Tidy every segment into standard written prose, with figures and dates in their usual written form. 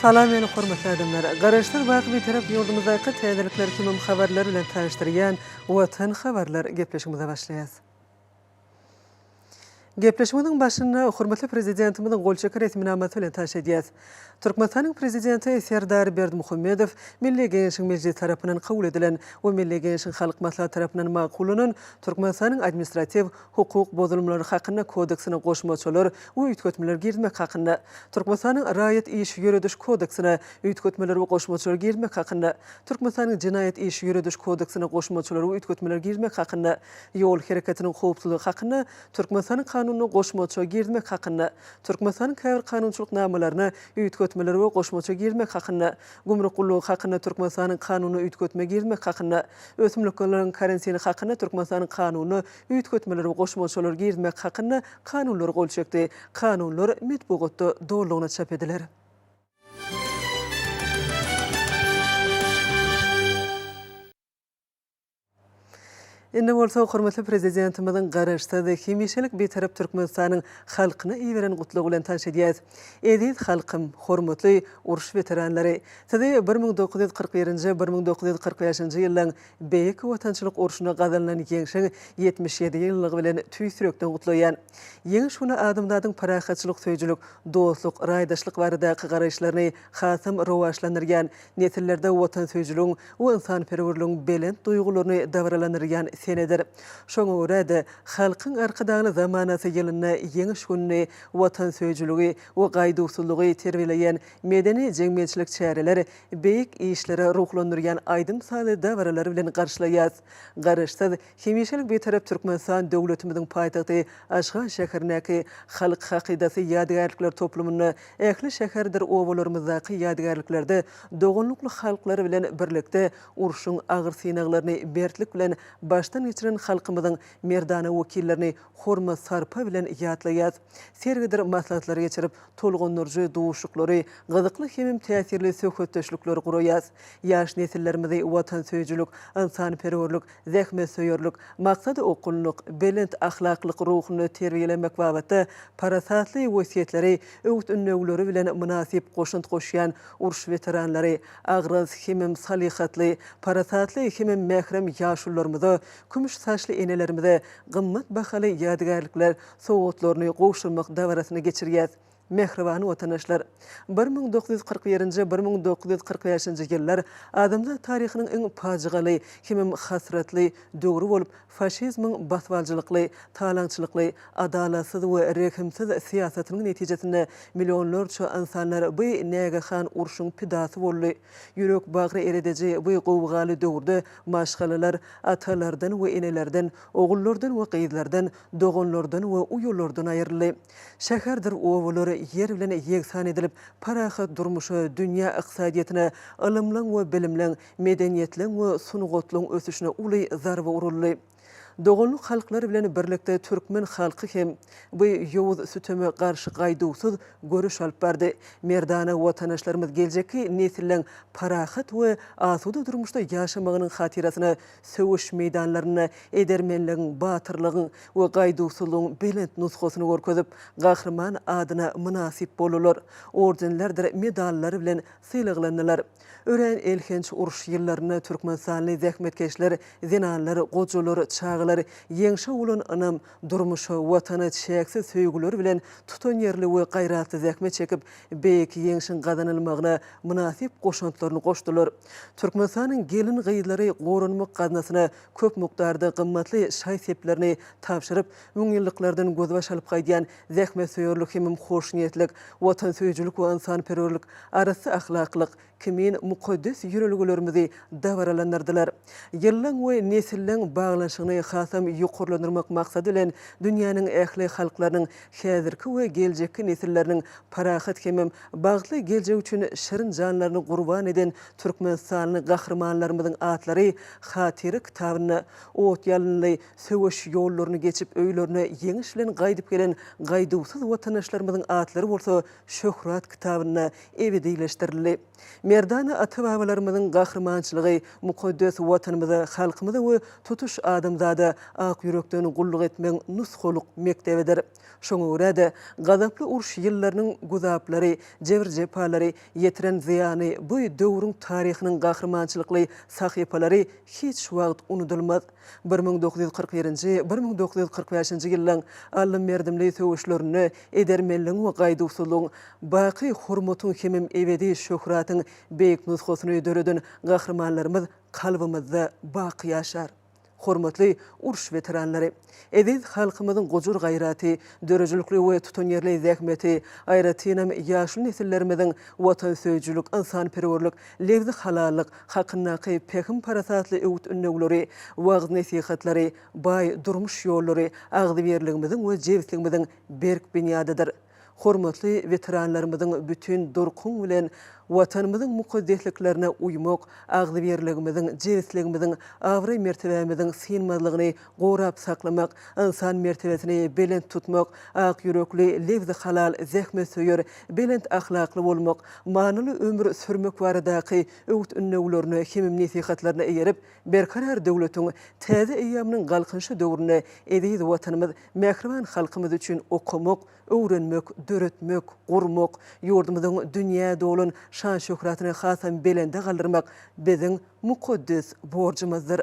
Salam meni hormatly adamlar! Garaşsyz baky Bitarap ýurdumyzdaky täzelikler hemem habarlar bilen tanyşdyrýan Watan habarlar gepleşigimize başlaýas. Gepleşigimiziň başynda hormatly Prezidentimiziň gol çeken resminamasy bilen tanyş edýäs. Türkmenistanyň Prezidenti Serdar Berdimuhamedow Milli Geňeşiň Mejlisi tarapyndan kabul edilen we Milli Geňeşiň Halk Maslahaty tarapyndan makullanan Türkmenistanyň Administratiw hukuk bozulmalary hakynda kodeksine goşmaçalar we üýtgetmeler girizmek hakynda, Türkmenistanyň Raýat iş ýörediş kodeksine üýtgetmeler we goşmaçalar girizmek hakynda, Türkmenistanyň Jenaýat iş ýörediş kodeksine goşmaçalar we üýtgetmeler girizmek hakynda, Ýol hereketiniň howpsuzlygy hakynda Türkmenistanyň Kanunyna goşmaça girizmek hakynda, Türkmenistanyň käbir kanunçylyk namalaryna üýtgetmeler we goşmaça girizmek hakynda, Gümrük gullugy hakynda Türkmenistanyň Kanunyna üýtgetme girizmek hakynda, Ösümlikleriň karantini hakynda Türkmenistanyň Kanunyna üýtgetmeler we goşmaçalar girizmek hakynda Kanunlara gol çekdi. Kanunlar metbugatda dolulygyna çap ediler. Indi bolsa hormatly Prezidentimiziň Garaşsyz, hemişelik Bitarap Türkmenistanyň halkyna iberen Gutlagy bilen tanyş edýäris. Eziz halkym, hormatly uruş weteranlary! Sizi 1941-nji, 1945-nji ýyllaryň Beýik Watançylyk urşunda gazanylan Ýeňşiň 77 ýyllygy bilen tüýs ýürekden gutlaýan. Ýeňiş güni adamzadyň parahatçylyk söýüjilik, dostluk, raýdaşlyk baradaky garaýyşlaryny hasam rowaçlandyrýan, nesillerde watansöýüjiligiň we ynsanperwerligiň belent duýgularyny dabaralandyrýan senedir. Şoňa görä-de, Halkyň Arkadagly zamanasy ýylynda Ýeňiş gününi watansöýüjiligi we gaýduwsyzlygy terbiýeleýän medeni-jemgyýetçilik çäreler, beýik işlere ruhlandyrýan aýdym-sazly dabaralar bilen garşylaýarys. Garaşsyz, Hemişelik Bitarap Türkmenistan döwletimiziň paýtagty Aşgabat şäherindäki Halk hakydasy ýadygärlikler toplumynda, ähli şäherdir obalarymyzdaky ýadygärliklerde doganlykly halklar bilen birlikde urşuň agyr synaglaryny mertlik bilen başdan geçiren halkymyzyň merdana wekillerini hormat-sarpa bilen ýatlaýarys. Sergidir maslahatlary geçirip, tolgundyryjy duşuşyklary, gyzykly hemem täsirli söhbetdeşlikleri guraýarys. Ýaş nesillerimizi watansöýüjilik, ynsanperwerlik, zähmetsöýerlik, maksada okgunlyk, belent ahlaklylyk ruhunda terbiýelemek babatda parasatly wesýetleri, öwüt-ündewleri bilen mynasyp goşant goşýan uruş weteranlary, agras hemem salyhatly, parasatly hemem mährem ýaşulularymyza, kümüş saçly enelerimize gymmat bahaly ýadygärlikler sowgatlaryny gowşurmak dabarasyny geçirýäs. Mähriban watandaşlar! 1941-nji, 1945-nji ýyllar adamzat taryhynyň iň pajygaly hemem hasratly döwri bolup, faşizmiň basybalyjylykly, talaňçylykly, adalatsyz we rehimsiz syýasatynyň netijesinde millionlarça ynsanlar bu nägehan urşuň pidasy boldy. Ýürek-bagry erediji bu gowgaly döwürde maşgalalar atalardan we enelerden, ogullardan we gyzlardan, doganlardan we uýalardan aýryldy. Şäherdir obalar ýer bilen ýegsan edilip, parahat durmuşa, dünýä ykdysadyýetine, ylymlaň we bilimleň, medeniýetleň we sungatlaň ösüşine uly zarba uruldy. Doganlyk halklar bilen birlikde türkmen halky hem bu ýowuz süteme garşy gaýduwsyz göreş alyp bardy. Merdana watandaşlarymyz geljekki nesilleň parahat we asuda durmuşda ýaşamagynyň hatyrasyna söweş meýdanlarynda edermenligiň, batyrlygyň we gaýduwsyzlygyň belent nusgasyny görkezip, gahryman adyna mynasyp boldular, ordenlerdir medallar bilen sylaglandylar. Örän elhenç uruş ýyllarynda türkmenistanly zähmetkeşler, zenanlar, gojalar, çagalar ýeňşe bolan ynam, durmuşa, Watana çäksiz söýgüleri bilen tutanýerli we gaýratly zähmet çekip, beýik Ýeňşiň gazanylmagyna mynasyp goşantlaryny goşdular. Türkmenistanyň gelin-gyzlary goranmak gaznasyna köp mukdarda gymmatly şaý-seplerini tabşyryp, müňýyllyklardan gözbaş alyp gaýdýan zähmetsöýerlik hemem hoşniýetlik, watansöýüjilik we ynsanperwerlik, arassa ahlaklylyk kimin mukaddes ýörelgelerimizi dabaralandyrdylar. Ýyllaň we nesilleň baglanyşygyny hasam ýokarlandyrmak maksady bilen, dünýäniň ähli halklarynyň häzirki we geljekki nesilleriniň parahat hemem bagtly geljegi üçin şirin janlaryny gurban eden türkmenistanly gahrymanlarymyzyň atlary Hatyra kitabynda, ot-ýalynly söweş ýollaryny geçip öýlerine ýeňiş bilen gaýdyp gelen gaýduwsyz watandaşlarymyzyň atlary bolsa Şöhrat kitabynda ebedileşdirildi. Merdana ata-babalarymyzyň gahrymançylygy mukaddes Watanymyza, halkymyza we tutuş adamzada ak ýürekden gulluk etmegiň nusgalyk mekdebidir. Şoňa görä-de, gazaply uruş ýyllarynyň güzaplary, jebir-jepalary, ýetiren zyýany bu döwrüň taryhynyň gahrymançylykly sahypalary hiç wagt unudylmaz. 1941-nji, 1945-nji ýyllaň aldym-berdimli söweşlerinde edermenligiň we gaýduwsyzlygyň, baky hormatyň hemem ebedi şöhratyň beýik nusgasyny döreden gahrymanlarymyz kalbymyzda baky ýaşar. Hormatly uruş weteranlary! Eziz halkymyzyň gujur-gaýraty, döredijilikli we tutanýerli zähmeti, aýratynam, ýaşuly nesillerimiziň watansöýüjilik, ynsanperwerlik, lebzi-halallyk hakyndaky pähim-parasatly öwüt-ündewleri, wagyz-nesihatlary, baý durmuş ýollary agzybirligimiziň we jebisligimiziň berk binýadydyr. Hormatly weteranlarymyzyň bütin durkuň bilen Watanymyzyň mukaddesliklerine uýmak, agzybirligimiziň, jebisligimiziň, abraý-mertebämiziň synmazlygyny gorap saklamak, ynsan mertebesini belent tutmak, ak ýürekli, lebzi halal, zähmetsöýer, belent ahlakly bolmak, manyly ömür sürmek baradaky öwüt-ündewlerine hemem nesihatlaryna eýerip, Berkarar döwletiň täze eýýamynyň Galkynyşy döwründe eziz Watanymyz, mähriban halkymyz üçin okamak, öwrenmek, döretmek, gurmak, ýurdumyzyň dünýä dolan şan-şöhratyny hasam belende galdyrmak biziň mukaddes borjumyzdyr.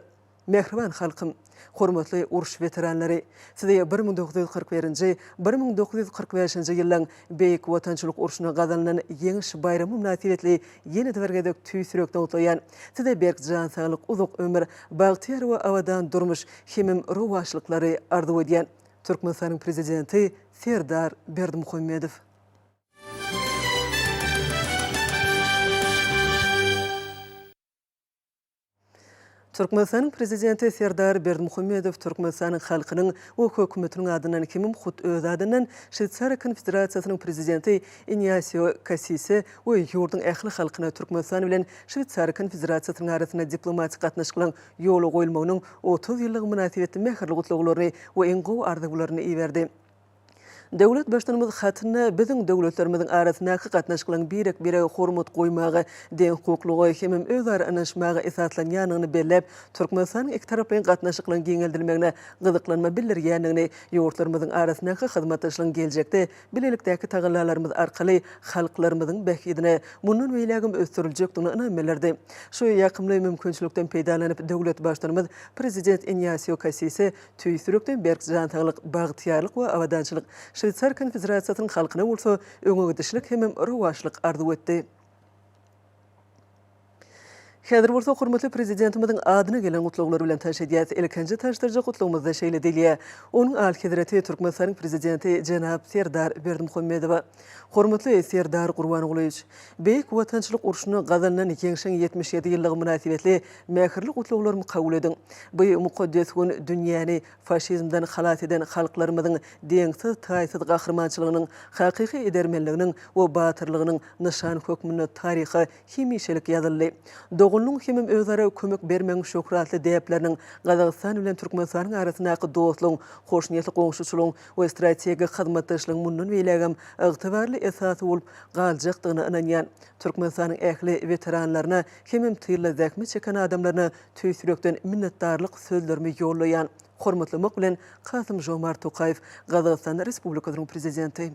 Mähriban halkym! Hormatly uruş weteranlary! Sizi 1941-nji, 1945-nji ýyllaň Beýik Watançylyk urşunda gazanylan Ýeňiş baýramy mynasybetli ýene-de bir gezek tüýs ýürekden gutlaýan. Size berk jan saglyk, uzak ömür, bagtyýar we abadan durmuş hemem rowaçlyklary arzuw edýän. Türkmenistanyň Prezidenti Serdar Berdimuhamedow. Türkmenistanyň Prezidenti Serdar Berdimuhamedow Türkmenistanyň halkynyň we Hökümetiniň adyndan hemem hut öz adyndan Şweýsariýa Konfederasiýasynyň Prezidenti Inýasio Kassise we ýurduň ähli halkyna Türkmenistan bilen Şweýsariýa Konfederasiýasynyň arasynda diplomatik gatnaşyklaryň ýola goýulmagynyň 30 ýyllygy mynasybetli mähirli gutlaglaryny we iň gowy arzuwlaryny iberdi. Döwlet Baştutanymyz hatynda biziň döwletlerimiziň arasyndaky gatnaşyklaryň birek-birege hormat goýmaga, deňhukuklyga hemem özara ynanyşmaga esaslanýandygyny belläp, Türkmenistanyň ikitaraplaýyn gatnaşyklaryň giňeldilmegine gyzyklanma bildirýändigini, ýurtlarymyzyň arasyndaky hyzmatdaşlygyň geljekde bilelikdäki tagallalarymyz arkaly halklarymyzyň bähbidine mundan beýlägem ösdüriljekdigine ynam bildirdi. Şu ýakymly mümkinçilikden peýdalanyp, döwlet Baştutanymyz Prezident Inýasio Kassise Tüýs ýürekden berk jan saglyk, bagtyýarlyk we abadançylyk, Şweýsar Konfederasiýasynyň halkyna bolsa öňegidişlik hemem rowaçlyk arzuw etdi. Häzir bolsa hormatly Prezidentimiziň adyna gelen gutlaglar bilen tanyş edýäs. Ilkinji tanyşdyryjy gutlagymyzda şeýle diýilýär, Onuň Alyhezreti Türkmenistanyň Prezidenti jenap Serdar Berdimuhamedowa. Hormatly Serdar Gurbangulyýewiç! Beýik Watançylyk urşunda gazanylan Ýeňşiň 77 ýyllygy mynasybetli mähirli gutlaglarymy kabul ediň. Bu mukaddes gün dünýäni faşizmden halas eden halklarymyzyň deňsiz-taýsyz gahrymançylygynyň, hakyky edermenliginiň we batyrlygynyň nyşany hökmünde taryha hemişelik ýazyldy. Doganlygyň hemem özara kömek bermegiň şöhratly däpleriniň Gazagystan bilen Türkmenistanyň arasyndaky dostlugyň, hoşniýetli goňşuçylygyň we strategik hyzmatdaşlygyň mundan beýlägem ygtybarly esasy bolup galjakdygyna ynanýan. Türkmenistanyň ähli weteranlaryna hemem tylda zähmet çeken adamlaryna tüýs ýürekden minnetdarlyk sözlerimi ýollaýan. Hormatlamak bilen, Kasym-Žomart Tokaýew, Gazagystan Respublikasynyň Prezidenti.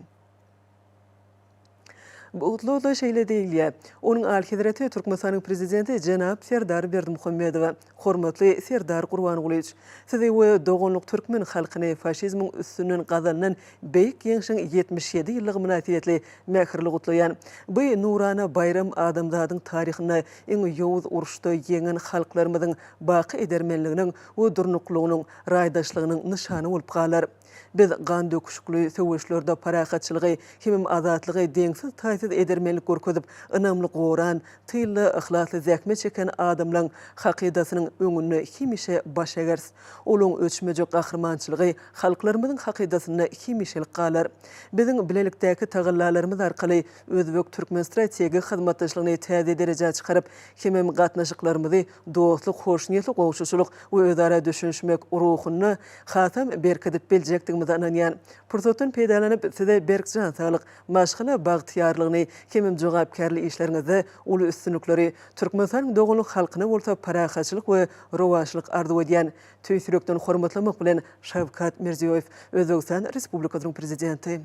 Bu gutlagda şeýle diýilýär, Onuň Alyhezreti Türkmenistanyň Prezidenti jenap Serdar Berdimuhamedowa, Hormatly Serdar Gurbangulyç! Sizi we doganlyk türkmen halkyny faşizmiň üstünden gazanylan Beýik Ýeňşiň 77 ýyllygy mynasybetli mähirli gutlaýan. Bu nurana baýram adamzadyň taryhynda iň ýowuz uruşda ýeňen halklarymyzyň baky edermenliginiň we durnuklylygynyň, raýdaşlygynyň nyşany bolup galar. Biz gan döküşikli söweşlerde parahatçylygy hemem azatlygy deňsiz-taýsyz edermenlik görkezip, ynamly goran, tylda yhlasly zähmet çeken adamlaň hakydasynyň öňünde hemişe baş egeris. Olaň öçmejek gahrymançylygy halklarymyzyň hakydasynda hemişelik galar. Biziň bilelikdäki tagallalarymyz arkaly özbek-türkmen strategik hyzmatdaşlygyny täze derejä çykaryp, hemem gatnaşyklarymyzy dostluk, hoşniýetli goňşuçylyk we özara düşünişmek ruhunda hasam berkidip biljekdigimize ynanýan. Pursatdan peýdalanyp, Size berk jan saglyk, maşgala bagtyýarlygyny. saglygyny hemem jogapkärli işleriňizde uly üstünlikleri, Türkmenistanyň doganlyk halkyna bolsa parahatçylyk we rowaçlyk arzuw edýän. Tüýs ýürekden hormatlamak bilen, Şawkat Mirziýoýew, Özbegistan Respublikasynyň Prezidenti.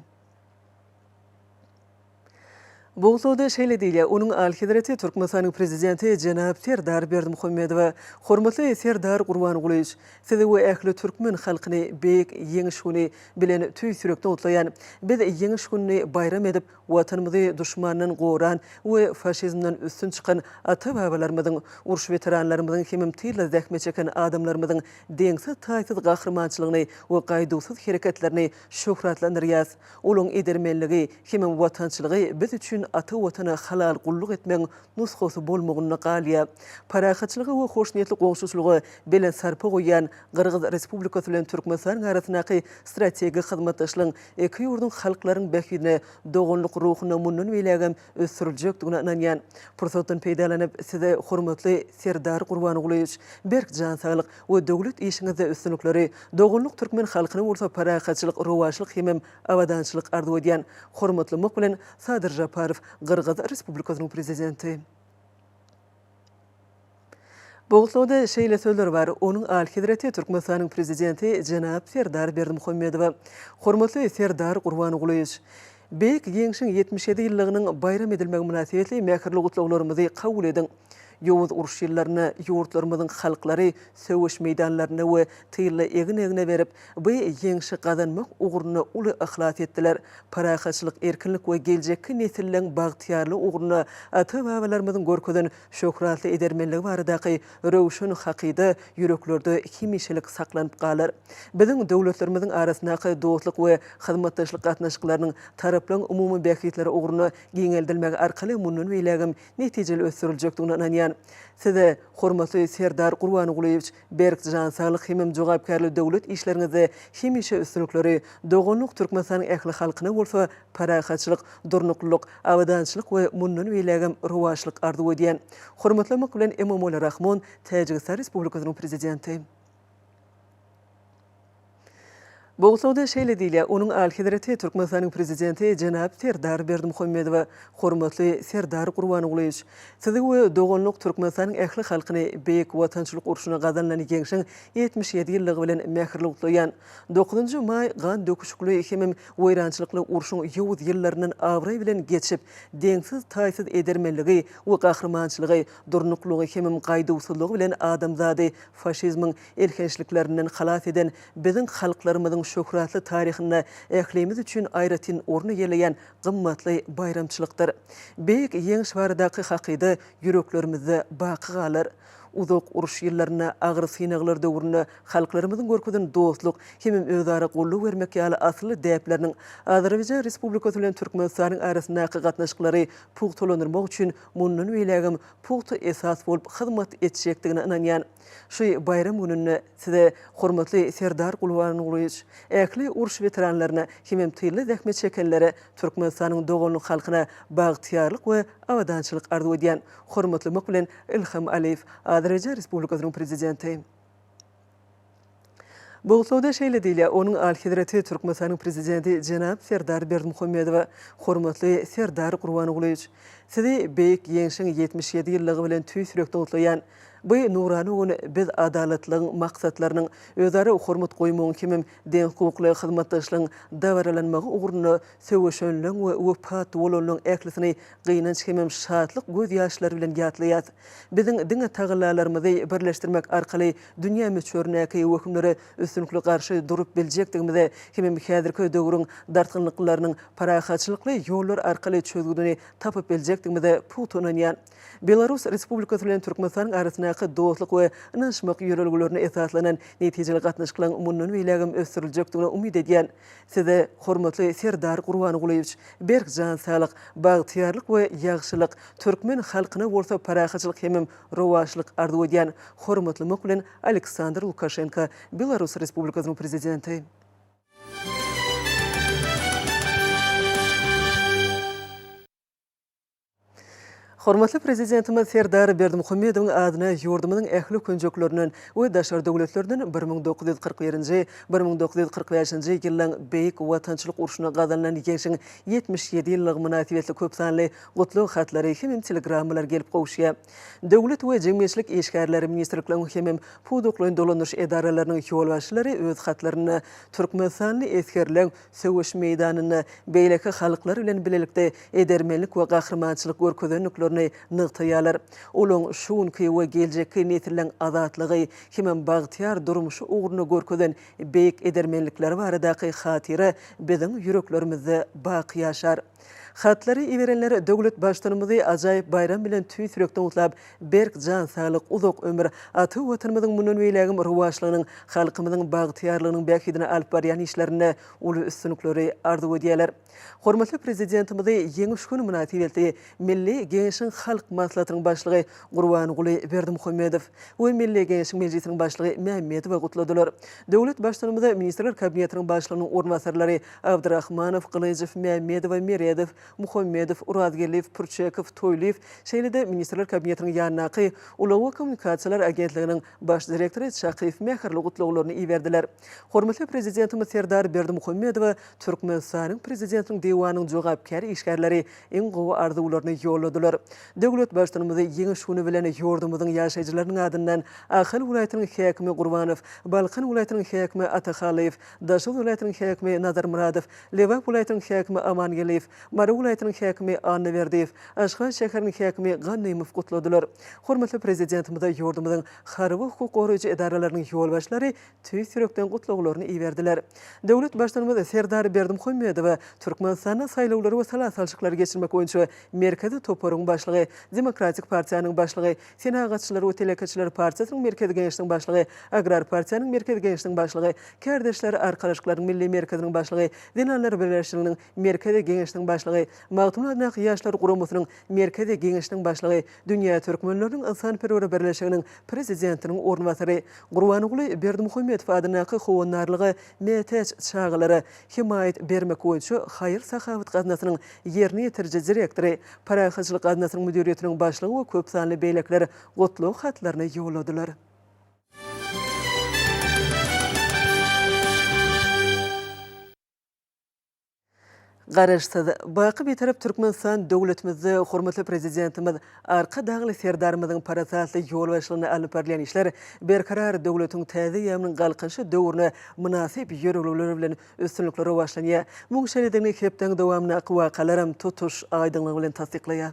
Bu gutlagda şeýle diýilýär, Onuň Alyhezreti Türkmenistanyň Prezidenti jenap Serdar Berdimuhamedowa, Hormatly Serdar Gurbangulyýewiç! Sizi we ähli türkmen halkyny Beýik Ýeňiş güni bilen tüýs ýürekden gutlaýan. Biz Ýeňiş gününi baýram edip, Watanymyzy duşmandan goran we faşizmden üstün çykan ata-babalarymyzyň, uruş weteranlarymyzyň hemem tylda zähmet çeken adamlarymyzyň deňsiz-taýsyz gahrymançylygyny we gaýduwsyz hereketlerini şöhratlandyrýas. Olaň edermenligi hemem watançylygy biz üçin ata Watana halal gulluk etmegiň nusgasy bolmagynda galýar. Parahatçylyga we hoşniýetli goňşuçylyga belent sarpa goýýan Gyrgyz Respublikasy bilen Türkmenistanyň arasyndaky strategik hyzmatdaşlygyň iki ýurduň halklaryň bähbidine doganlyk ruhunda mundan beýlägem ösdüriljekdigine ynanýan. Pursatdan peýdalanyp, Size, hormatly Serdar Gurbangulyýewiç, berk jan saglyk we döwlet işiňizde üstünlikleri, doganlyk türkmen halkyna bolsa parahatçylyk, rowaçlyk hemem abadançylyk arzuw edýän. Hormatlamak bilen, Sadyr Žaparow, Gyrgyz Respublikasynyň Prezidenti. Bu gutlagda şeýle sözler bar, Onuň Alyhezreti Türkmenistanyň Prezidenti jenap Serdar Berdimuhamedowa. Hormatly Serdar Gurbangulyýewiç! Beýik Ýeňşiň 77 ýyllygynyň baýram edilmegi mynasybetli mähirli gutlaglarymyzy kabul ediň! Ýowuz uruş ýyllarynda ýurtlarymyzyň halklary söweş meýdanlarynda we tylda egin-egne berip, bu Ýeňşi gazanmak ugrunda uly yhlas etdiler. Parahatçylyk, erkinlik we geljekki nesilleň bagtyýarlygy ugrunda ata-babalarymyzyň görkezen şöhratly edermenligi baradaky röwşen hakyda ýüreklerde hemişelik saklanyp galar. Biziň döwletlerimiziň arasyndaky dostluk we hyzmatdaşlyk gatnaşyklarynyň taraplaryň umumy bähbitleri ugrunda giňeldilmegi arkaly mundan beýlägem netijeli ösdüriljekdigine ynanýan. Size, hormatly Serdar Gurbangulyýewiç, berk jan saglyk hemem jogapkärli döwlet işleriňizde hemişe üstünlikleri, doganlyk Türkmenistanyň ähli halkyna bolsa parahatçylyk, durnuklylyk, abadançylyk we mundan beýlägem rowaçlyk arzuw edýän. Hormatlamak bilen Emomali Rahmon, Täjigistan Respublikasynyň Prezidenti. Bu gutlagda şeýle diýilýär, Onuň Alyhezreti Türkmenistanyň Prezidenti jenap Serdar Berdimuhamedowa, Hormatly Serdar Gurbangulyýewiç! Sizi we doganlyk Türkmenistanyň ähli halkyny Beýik Watançylyk urşunda gazanylan Ýeňşiň 77 ýyllygy bilen mähirli gutlaýan. Dokuzynjy maý gan döküşikli hemem weýrançylykly urşuň ýowuz ýyllaryndan abraý bilen geçip, deňsiz-taýsyz edermenligi we gahrymançylygy, durnuklygy hemem gaýduwsyzlygy bilen adamzady faşizmiň elhençliklerinden halas eden biziň halklarymyzyň şöhratly taryhynda ählimiz üçin aýratyn orun eýeleýän gymmatly baýramçylykdyr. Beýik Ýeňiş baradaky hakyda ýüreklerimizde baky galar. Uzak uruş ýyllarynda, agyr synaglar döwründe halklarymyzyň görkezen dostluk hemem özara goldaw bermek ýaly asylly däpleriniň Azerbaýjan Respublikasy bilen Türkmenistanyň arasyndaky gatnaşyklary pugtalandyrmak üçin mundan beýlägem pugta esas bolup hyzmat etjekdigine ynanýan. Şu baýram gününde Size, hormatly Serdar Gurbangulyýewiç, ähli uruş weteranlaryna hemem tylda zähmet çekenlere, Türkmenistanyň doganlyk halkyna bagtyýarlyk we abadançylyk arzuw edýän. Hormatlamak bilen, Ilham Aliýew, Azerbaýjan Respublikasynyň Prezidenti. Bu gutlagda şeýle diýilýär, Onuň Alyhezreti Türkmenistanyň Prezidenti jenap Serdar Berdimuhamedowa, Hormatly Serdar Gurbangulyýewiç! Sizi Beýik Ýeňşiň 77 ýyllygy bilen tüýs ýürekden gutlaýan. Bu nurana gün biz adalatlygyň maksatlarynyň, özara hormat goýmagyň hemem deňhukukly hyzmatdaşlygyň dabaralanmagy ugrunda söweşenleň we wepat bolanlaryň ählisini gynanç hemem şatlyk gözýaşlary bilen ýatlaýas. Biziň diňe tagallalarymyzy birleşdirmek arkaly dünýä möçberindäki wehimlere üstünlikli garşy durup biljekdigimize hemem häzirki döwrüň dartgynlyklarynyň parahatçylykly ýollar arkaly çözgüdini tapyp biljekdigimize pugta ynanýan. Belarus Respublikasy bilen Türkmenistanyň arasyndaky dostluk we ynanyşmak ýörelgelerine esaslanan netijeli gatnaşyklaryň mundan beýlägem ösdüriljekdigine umyt edýän. Size, hormatly Serdar Gurbangulyýewiç, berk jan saglyk, bagtyýarlyk we ýagşylyk, türkmen halkyna bolsa parahatçylyk hemem rowaçlyk arzuw edýän. Hormatlamak bilen, Aleksandr Lukaşenko, Belarus Respublikasynyň Prezidenti. Hormatly Prezidentimiz Serdar Berdimuhamedowyň adyna ýurdumyzyň ähli künjeklerinden we daşary döwletlerden 1941-nji, 1945-nji ýyllaryň Beýik Watançylyk urşunda gazanylan Ýeňşiň 77 ýyllygy mynasybetli köpsanly gutlag hatlary hemem telegrammalar gelip gowuşýar. Döwlet we jemgyýetçilik işgärleri, ministrlikleriň hemem pudaklaýyn dolandyryş edaralarynyň ýolbaşçylary öz hatlarynda türkmenistanly esgerleň söweş meýdanynda beýleki halklar bilen bilelikde edermenlik we gahrymançylyk görkezendiklerini nygtaýarlar. Olaň şu günki we geljekki nesilleň azatlygy hemem bagtyýar durmuşy ugrunda görkezen beýik edermenlikleri baradaky hatyra biziň ýüreklerimizde baky ýaşar. Hatlary iberenler döwlet Baştutanymyzy ajaýyp baýram bilen tüýs ýürekden gutlap, berk jan saglyk, uzak ömür, ata Watanymyzyň mundan beýlägem rowaçlygynyň, halkymyzyň bagtyýarlygynyň bähbidine alyp barýan işlerinde uly üstünlikleri arzuw edýärler. Hormatly Prezidentimizi Ýeňiş güni mynasybetli Milli Geňeşiň Halk Maslahatynyň Başlygy Gurbanguly Berdimuhamedow we Milli Geňeşiň Mejlisiniň Başlygy Mämmedowa gutladylar. Döwlet Baştutanymyza Ministrler Kabinetiniň Başlygynyň orunbasarlary Abdyrahmanow, Gylyjow, Mämmedowa, Meredow, Muhammedow, Urazgeldiýew, Pürçekow, Toýlyýew, şeýle-de Ministrler Kabinetiniň ýanyndaky Ulag we kommunikasiýalar agentliginiň baş direktory Çakyýew mähirli gutlaglaryny iberdiler. Hormatly Prezidentimiz Serdar Berdimuhamedowa Türkmenistanyň Prezidentiniň Diwanynyň jogapkär işgärleri iň gowy arzuwlaryny ýolladylar. Döwlet Baştutanymyzy Ýeňiş güni bilen ýurdumyzyň ýaşaýjylarynyň adyndan Ahal welaýatynyň häkimi Gurbanow, Balkan welaýatynyň häkimi Atahalyýew, Daşoguz welaýatynyň häkimi Nazarmyradow, Lebap welaýatynyň häkimi Amangeldiýew, Mary welaýatynyň häkimi Annaberdiýew, Aşgabat şäheriniň häkimi Gannymow gutladylar. Hormatly Prezidentimize ýurdumyzyň harby hukuk goraýjy edaralarynyň ýolbaşçylary tüýs ýürekden gutlaglaryny iberdiler. Döwlet Baştutanymyz Serdar Berdimuhamedowa Türkmenistanda saýlawlary we sala salşyklary geçirmek boýunça Merkezi toparyň başlygy, Demokratik partiýanyň başlygy, Senagatçylar we telekeçiler partiýasynyň Merkezi Geňeşiniň başlygy, Agrar partiýanyň Merkezi Geňeşiniň başlygy, Kärdeşler arkalaşyklarynyň Milli merkeziniň başlygy, Zenanlar birleşiginiň Merkezi Geňeşiniň başlygy, Magtymguly adyndaky Ýaşlar guramasynyň Merkezi Geňeşiniň başlygy, Dünýä türkmenleriniň ynsanperwer birleşiginiň Prezidentiniň orunbasary, Gurbanguly Berdimuhamedow adyndaky Howandarlyga mätäç çagalara hemaýat bermek boýunça haýyr-sahawat gaznasynyň ýerine ýetiriji direktory, Parahatçylyk gaznasynyň müdiriýetiniň başlygy we köp sanly beýlekiler gutlag hatlaryny ýolladylar. Garaşsyz, baky Bitarap Türkmenistan döwletimizde hormatly Prezidentimiz Arkadagly Serdarymyzyň parasatly ýolbaşçylygynda alnyp barylýan işler Berkarar döwletiň täze eýýamynyň Galkynyşy döwrüne mynasyp ýörelgeler bilen üstünlikli rowaçlanýar. Muň şeýledigini hepdäň dowamyndaky wakalaram tutuş aýdyňlygy bilen tassyklaýar.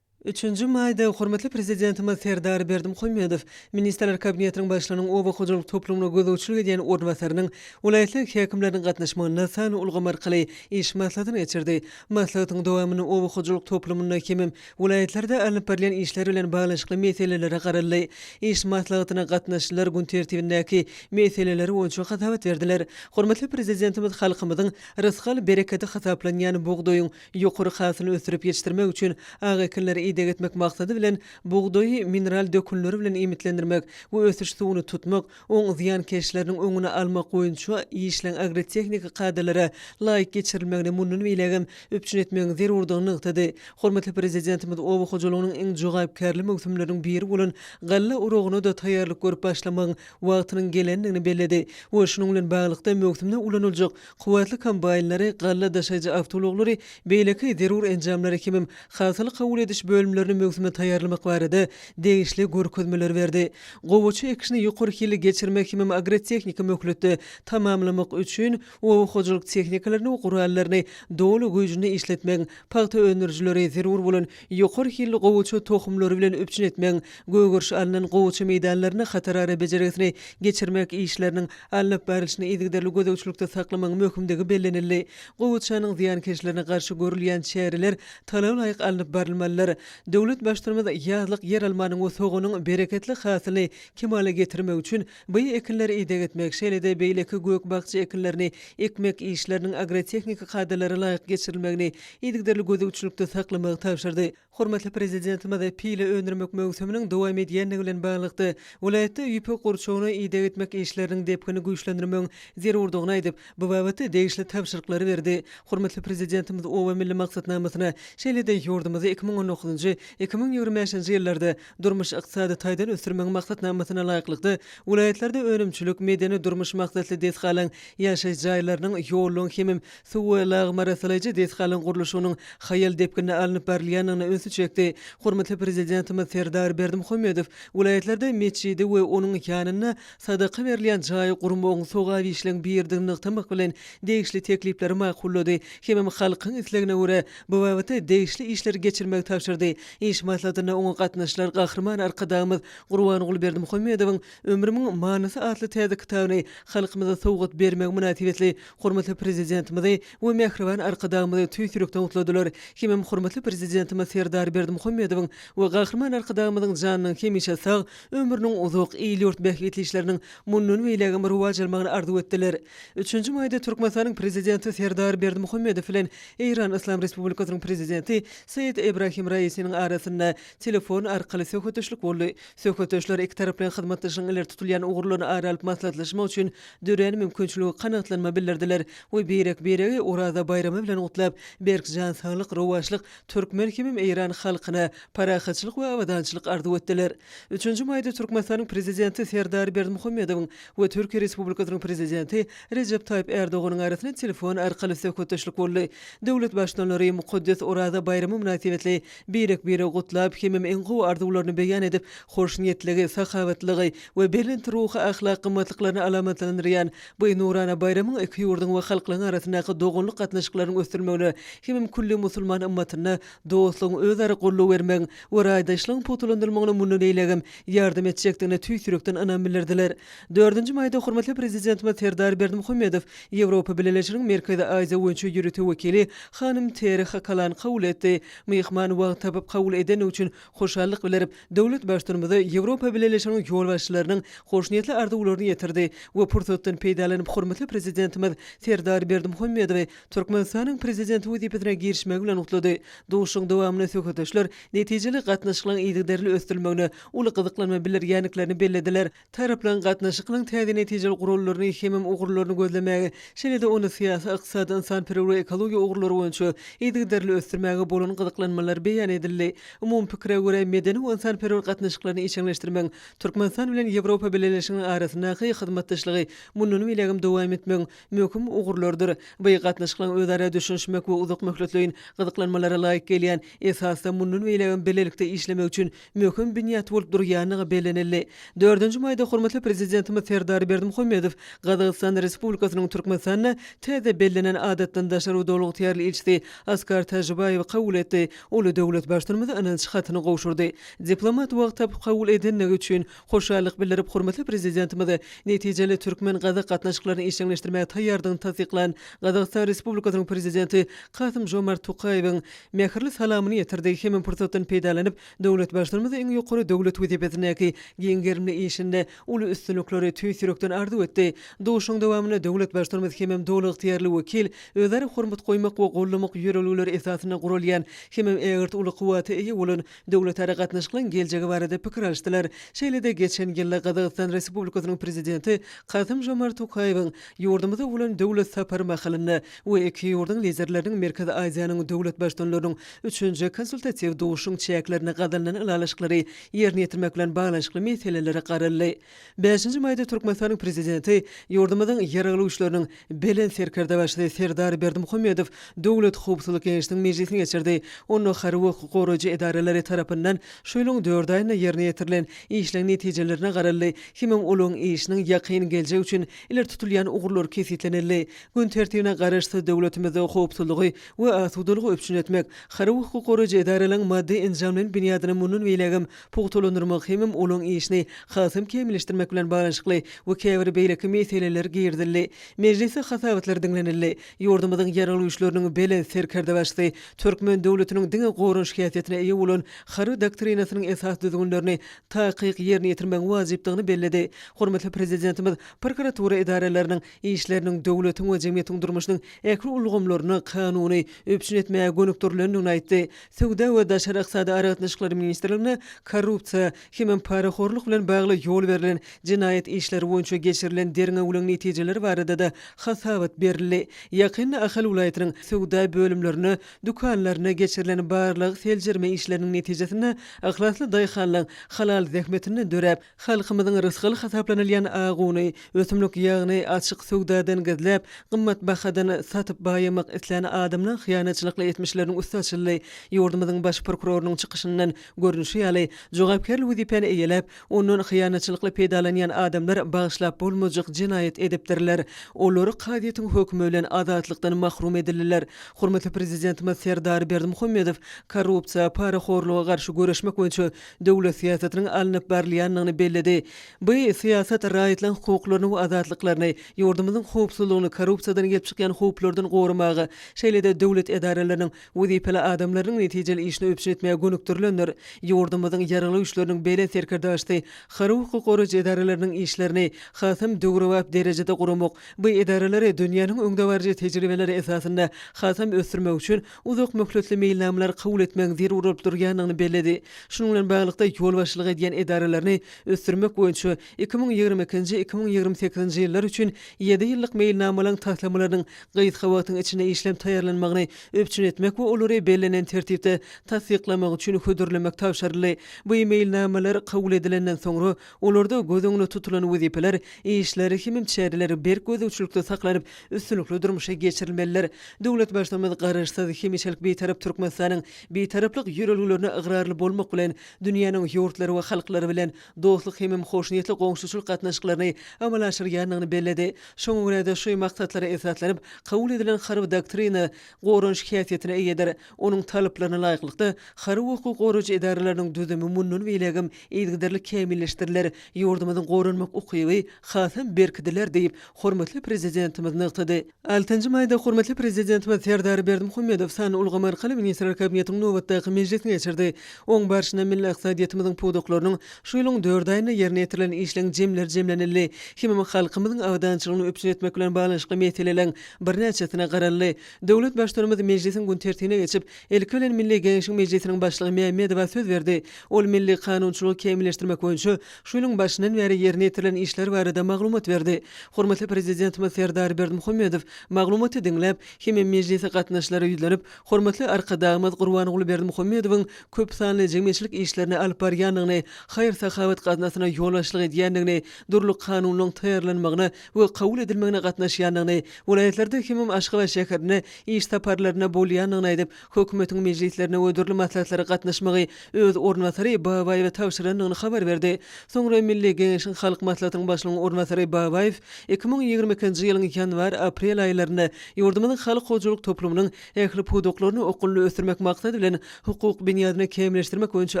Üçünji maýda hormatly Prezidentimiz Serdar Berdimuhamedow Ministrler Kabinetiniň Başlygynyň oba hojalyk toplumyna gözegçilik edýän orunbasarynyň, welaýatlaryň häkimleriniň gatnaşmagynda sanly ulgam arkaly iş maslahatyny geçirdi. Maslahatyň dowamynda oba hojalyk toplumynda hemem welaýatlarda alnyp barylýan işler bilen baglanyşykly meselelere garaldy. Iş maslahatyna gatnaşyjylar gün tertibindäki meseleler boýunça hasabat berdiler. Hormatly Prezidentimiz halkymyzyň rysgal-berekedi hasaplanýan bugdaýyň Ýokary hasyly ösdürip ýetişdirmek üçin ak ekinlere ideg etmek maksady bilen, bugdaýy mineral dökünleri bilen iýmitlendirmek we ösüş suwuny tutmak, oň zyýankeşleriniň öňüni almak boýunça işleň agrotehniki kadalara laýyk geçirilmegini mundan beýlägem üpjün etmegiň zerurdygyny nygtady. Hormatly Prezidentimiz oba hojalygynyň iň jogapkärli möwsümleriniň biri bolan galla oragyna-da taýýarlyk görüp başlamagyň wagtynyň gelendigini belledi we şunuň bilen baglylykda möwsümde ulanyljak Kuwwatly kombaýnlary, galla daşaýjy awtoulaglary, beýleki zerur enjamlary hemem hasyly kabul ediş bölümlerini möwsüme taýýarlamak barada degişli görkezmeleri berdi. Gowaça ekişini ýokary hilli geçirmek hemem agrotehniki möhletde tamamlamak üçin oba hojalyk tehnikalaryny we gurallaryny doly güýjünde işletmegiň, pagta öndürijileri zerur bolan ýokary hilli gowaça tohumlary bilen üpjün etmegiň, gögeriş alnan gowaça meýdanlarynda hatarara bejergisini geçirmek işleriniň alnyp barlyşyny yzygiderli gözegçilikde saklamagyň möhümdigi bellenildi. Gowaçanyň zyýankeşlerine garşy görülýän çäreler talaba laýyk alnyp barylmalydyr. Döwlet Baştutanymyz ýazlyk ýeralmanyň we soganyň bereketli hasylyny kemala getirmek üçin bu ekinlere ideg etmek, şeýle-de beýleki gök-bakja ekinlerini ekmek işleriniň agrotehniki kadalara laýyk geçirilmegini yzygiderli gözegçilikde saklamagy tabşyrdy. Hormatly Prezidentimiz pile öndürmek möwsüminiň dowam edýändigi bilen baglylykda, welaýatda ýüpek gurçugyna ideg etmek işleriniň depgini güýçlendirmegiň zerurdygyny aýdyp, bu babatda degişli tabşyryklary berdi. Hormatly Prezidentimiz Oba milli maksatnamasyna, şeýle-de ýurdumyzda 2019. dokuzynjy, 2025-nji ýyllarda durmuş-ykdysady taýdan ösdürmegiň maksatnamasyna laýyklykda, welaýatlarda önümçilik, medeni-durmuş maksatly desgalaryň, ýaşaýyş jaýlarynyň, ýollaryň hemem suw we lagym arassalaýjy desgalaryň gurluşygynyň haýal depginde alnyp barylýandygyna ünsi çekdi. Hormatly Prezidentimiz Serdar Berdimuhamedow welaýatlarda metjidi we onuň ýanynda sadaka berilýän jaýy gurmagyň sogap işleň biridigini nygtamak bilen, degişli teklipleri makullady hemem halkyň islegine görä, bu babatda degişli işleri geçirmegi tabşyrdy. Iş maslahatynda oňa gatnaşyjylar Gahryman Arkadagymyz Gurbanguly Berdimuhamedowyň Ömrümiň manysy atly täze kitabyny halkymyza sowgat bermegi mynasybetli hormatly Prezidentimizi we mähriban Arkadagymyzy tüýs ýürekden gutladylar hemem hormatly Prezidentimiz Serdar Berdimuhamedowyň we Gahryman Arkadagymyzyň janynyň hemişe sag, ömrüniň uzak, il-ýurt bähbitli işleriniň mundan beýlägem rowaç almagyny arzuw etdiler. Üçünji maýda Türkmenistanyň Prezidenti Serdar Berdimuhamedow bilen Eýran Yslam Respublikasynyň Prezidenti Seýed Ebrahim Raisiniň arasynda telefon arkaly söhbetdeşlik boldy. Söhbetdeşler ikitaraplaýyn hyzmatdaşlygyň ileri tutulýan ugurlaryny ara alyp maslahatlaşmak üçin dörän mümkinçilige kanagatlanma bildirdiler we birek-biregi Oraza baýramy bilen gutlap, berk jan saglyk, rowaçlyk, türkmen hemem eýran halkyna parahatçylyk we abadançylyk arzuw etdiler. Üçünji maýda Türkmenistanyň Prezidenti Serdar Berdimuhamedowyň we Türkiýe Respublikasynyň Prezidenti Rejep Taýyp Ärdoganyň arasynda telefon arkaly söhbetdeşlik boldy. Döwlet Baştutanlary mukaddes Oraza baýramy mynasybetli birek-biregi gutlap hemem iň gowy arzuwlaryny beýan edip, hoşniýetligi, sahawatlygy we belent ruhy-ahlak gymmatlyklaryny alamatlandyrýan bu nurana baýramyň iki ýurduň we halklaryň arasyndaky doganlyk gatnaşyklarynyň ösdürilmegine hemem külli musulman ymmatynda dostlugyň, özara goldaw bermegiň we raýdaşlygyň pugtalandyrylmagyna mundan beýlägem ýardam etjekdigine tüýs ýürekden ynam bildirdiler. Dördünji maýda hormatly Prezidentimiz Serdar Berdimuhamedow Ýewropa Bileleşiginiň Merkezi Aziýa boýunça ýörite wekili hanym Teri Hakalany kabul etdi. Myhman wagt tapyp kabul edendigi üçin hoşallyk bildirip, döwlet Baştutanymyza Ýewropa Bileleşiginiň ýolbaşçylarynyň hoşniýetli arzuwlaryny ýetirdi we pursatdan peýdalanyp hormatly Prezidentimiz Serdar Berdimuhamedowy Türkmenistanyň Prezidenti wezipesine girişmegi bilen gutlady. Duşuşygyň dowamynda söhbetdeşler netijeli gatnaşyklaryň yzygiderli ösdürilmegine uly gyzyklanma bildirýändiklerini bellediler. Taraplaryň gatnaşyklaryň täze netijeli gurallaryny hemem ugurlaryny gözlemäge, şeýle-de ony syýasy, ykdysady, ynsanperwer we ekologiýa ugurlary boýunça yzygiderli ösdürmäge bolan gyzyklanmalar beýan edildi. Umumy pikire görä, medeni we ynsanperwer gatnaşyklaryny işjeňleşdirmegiň, Türkmenistan bilen Ýewropa Bileleşiginiň arasyndaky hyzmatdaşlygy mundan beýlägem dowam etmegiň möhüm ugurlarydyr. Bu gatnaşyklaryň özara düşünişmek we uzak möhletleýin gyzyklanmalara laýyk gelýän esasda mundan beýlägem bilelikde işlemek üçin möhüm binýat bolup durýandygy bellenildi. Dördünji maýda hormatly Prezidentimiz Serdar Berdimuhamedow Gazagystan Respublikasynyň Türkmenistanda täze bellenen Adatdan daşary we Doly ygtyýarly ilçisi Askar Täjibaýewi kabul etdi. Ol döwlet Baştutanymyza ynanç hatyny gowşurdy. Diplomat wagt tapyp kabul edendigi üçin hoşallyk bildirip, hormatly Prezidentimize netijeli türkmen-gazak gatnaşyklaryny işjeňleşdirmäge taýýardygyny tassyklan Gazagystan Respublikasynyň Prezidenti Kasym-Žomart Tokaýewiň mähirli salamyny ýetirdi hemem pursatdan peýdalanyp, döwlet Baştutanymyza iň ýokary döwlet wezipesindäki giň gerimli işinde uly üstünlikleri tüýs ýürekden arzuw etdi. Duşuşygyň dowamynda döwlet Baştutanymyz hemem doly ygtyýarly wekil özara hormat goýmak we goldamak ýörelgeleri esasynda guralýan hemem ägirt uly kuwwata eýe bolan döwletara gatnaşyklaryň geljegi barada pikir alyşdylar. Şeýle-de geçen ýylda Gazagystan Respublikasynyň Prezidenti Kasym-Žomart Tokaýewiň ýurdumyza bolan döwlet sapary mahalynda we iki ýurduň Liderleriniň Merkezi Aziýanyň döwlet Baştutanlarynyň üçünji konsultatiw duşuşygyň çäklerinde gazanylan ylalaşyklary ýerine ýetirmek bilen baglanyşykly meselelere garaldy. Bäşinji maýda Türkmenistanyň Prezidenti, ýurdumyzyň Ýaragly Güýçleriniň Belent Serkerdebaşysy Serdar Berdimuhamedow Döwlet howpsuzlyk geňeşiniň mejlisini geçirdi. Onda harby we hukuk goraýjy edaralary tarapyndan şu ýylyň dört aýynda ýerine ýetirilen işleň netijelerine garaldy hemem olaryň işiniň ýakyn geljek üçin ileri tutulýan ugurlary kesgitlenildi. Gün tertibine Garaşsyz döwletimizde howpsuzlygy we asudalygy üpjün etmek, harby we hukuk goraýjy edaralaryň maddy-enjamlaýyn binýadyny mundan beýlägem pugtalandyrmak hemem olaryň işini hasam kämilleşdirmek bilen baglanyşykly we käbir beýleki meseleler girizildi. Mejlisde hasabatlar diňlenildi. Ýurdumyzyň Ýaragly Güýçleriniň Belent Serkerdebaşysy türkmen döwletiniň diňe goranyş häsiýetine eýe bolan Harby doktrinasynyň esasy düzgünlerini takyk ýerine ýetirmegiň wajypdygyny belledi. Hormatly Prezidentimiz prokuratura edaralarynyň işleriniň döwletiň we jemgyýetiň durmuşynyň ähli ulgamlaryny kanuny üpjün etmäge gönükdirilendigini aýtdy. Söwda we daşary ykdysady aragatnaşyklar ministrligine korrupsiýa hemem parahorluk bilen bagly ýol berlen jenaýat işleri boýunça geçirilen derňewleň netijeleri barada-da hasabat berildi. Ýakynda Ahal welaýatynyň söwda bölümlerine, dükanlaryna geçirilen barlag. seljerme işleriniň netijesinde yhlasly daýhanlaň halal zähmetinden döräp, halkymyzyň rysgaly hasaplanylýan ak uny, ösümlik ýagyny açyk söwdadan gizläp, gymmat bahadan satyp baýamak islän adamlaň hyýanatçylykly etmişleriniň üsti açyldy. Ýurdumyzyň Baş prokurorynyň çykyşyndan görnüşi ýaly, jogapkärli wezipäni eýeläp, ondan hyýanatçylykly peýdalanýan adamlar bagyşlap bolmajak jenaýat edipdirler. Olar kazyýetiň hökümi bilen azatlykdan mahrum edildiler. Hormatly Prezidentimiz Serdar Berdimuhamedow korrupsiýa, parahorluga garşy göreşmek boýunça döwlet syýasatynyň alnyp barylýandygyny belledi. Bu syýasat raýatlaryň hukuklaryny we azatlyklaryny, ýurdumyzyň howpsuzlygyny korrupsiýadan gelip çykýan howplardan goramaga, şeýle-de döwlet edaralarynyň wezipeli adamlarynyň netijeli işini üpjün etmäge gönükdirilendir. Ýurdumyzyň Ýaragly Güýçleriniň Belent Serkerdebaşysy harby hukuk goraýjy edaralarynyň işlerini hasam döwrebap derejede guramak, bu edaralary dünýäniň öňdebaryjy tejribeleri esasynda hasam ösdürmek üçin uzak möhletli meýilnamalary kabul etmegiň zerur bolup durýandygyny belledi. Şunuň bilen baglylykda, ýolbaşçylyk edýän edaralaryny ösdürmek boýunça 2022-nji, 2028-nji ýyllar üçin ýedi ýyllyk meýilnamalaryň taslamalarynyň gysga wagtyň içinde işlenip taýýarlanmagyny üpjün etmek we olary bellenen tertipde tassyklamak üçin hödürlemek tabşyryldy. Bu meýilnamalar kabul edilenden soňra, olarda göz öňünde tutulan wezipeler, işler hemem çäreler berk gözegçilikde saklanyp, üstünlikli durmuşa geçirilmelidir. Döwlet Baştutanymyz Garaşsyz, hemişelik Bitarap Türkmenistanyň Bitaraplyk ýörelgelerine ygrarly bolmak bilen, dünýäniň ýurtlary we halklary bilen dostluk hemem hoşniýetli goňşuçylyk gatnaşyklaryny amala aşyrýandygyny belledi. Şoňa görä-de, şu maksatlara esaslanyp kabul edilen Harby doktrina goranyş häsiýetine eýedir. Onuň talaplaryna laýyklykda, harby hukuk goraýjy edaralarynyň düzümi mundan beýlägem yzygiderli kämilleşdiriler, ýurdumyzyň goranmak ukyby hasam berkidiler diýip, hormatly Prezidentimiz nygtady. Altynjy maýda hormatly Prezidentimiz Serdar Berdimuhamedow sanly ulgam arkaly Ministrler Kabinetiniň nobatdaky mejlisini geçirdi. Oň barşynda milli ykdysadyýetimiziň pudaklarynyň şu ýylyň dört aýynda ýerine ýetirilen işleň jemleri jemlenildi hemem halkymyzyň abadançylygyny üpjün etmek bilen baglanyşykly meseleleriň birnäçesine garaldy. Döwlet Baştutanymyz mejlisiň gün tertibine geçip, ilki bilen Milli Geňeşiň Mejlisiniň Başlygy Mämmedowa söz berdi. Ol milli kanunçylygy kämilleşdirmek boýunça şu ýylyň başyndan bäri ýerine ýetirilen işler barada maglumat berdi. Hormatly Prezidentimiz Serdar Berdimuhamedow maglumaty diňläp, hemem mejlise gatnaşyjylara ýüzlenip, hormatly Arkadagymyz Gurbanguly Berdimuhamedowyň köp sanly jemgyýetçilik işlerini alyp barýandygyny, haýyr-sahawat gaznasyna ýolbaşçylyk edýändigini, dürli kanunlaryň taýýarlanmagyna we kabul edilmegine gatnaşýandygyny, welaýatlarda hemem Aşgabat şäherinde iş saparlarynda bolýandygyny aýdyp, hökümetiň mejlislerine we dürli maslahatlara gatnaşmagy öz orunbasary Babaýewe tabşyrandygyny habar berdi. Soňra Milli Geňeşiň Halk Maslahatynyň Başlygynyň orunbasary Babaýew 2022-nji ýylyň ýanwar-aprel aýlarynda ýurdumyzyň halk hojalyk toplumynyň ähli pudaklaryny okgunly ösdürmek maksady bilen hukuk binýadyny kämilleşdirmek boýunça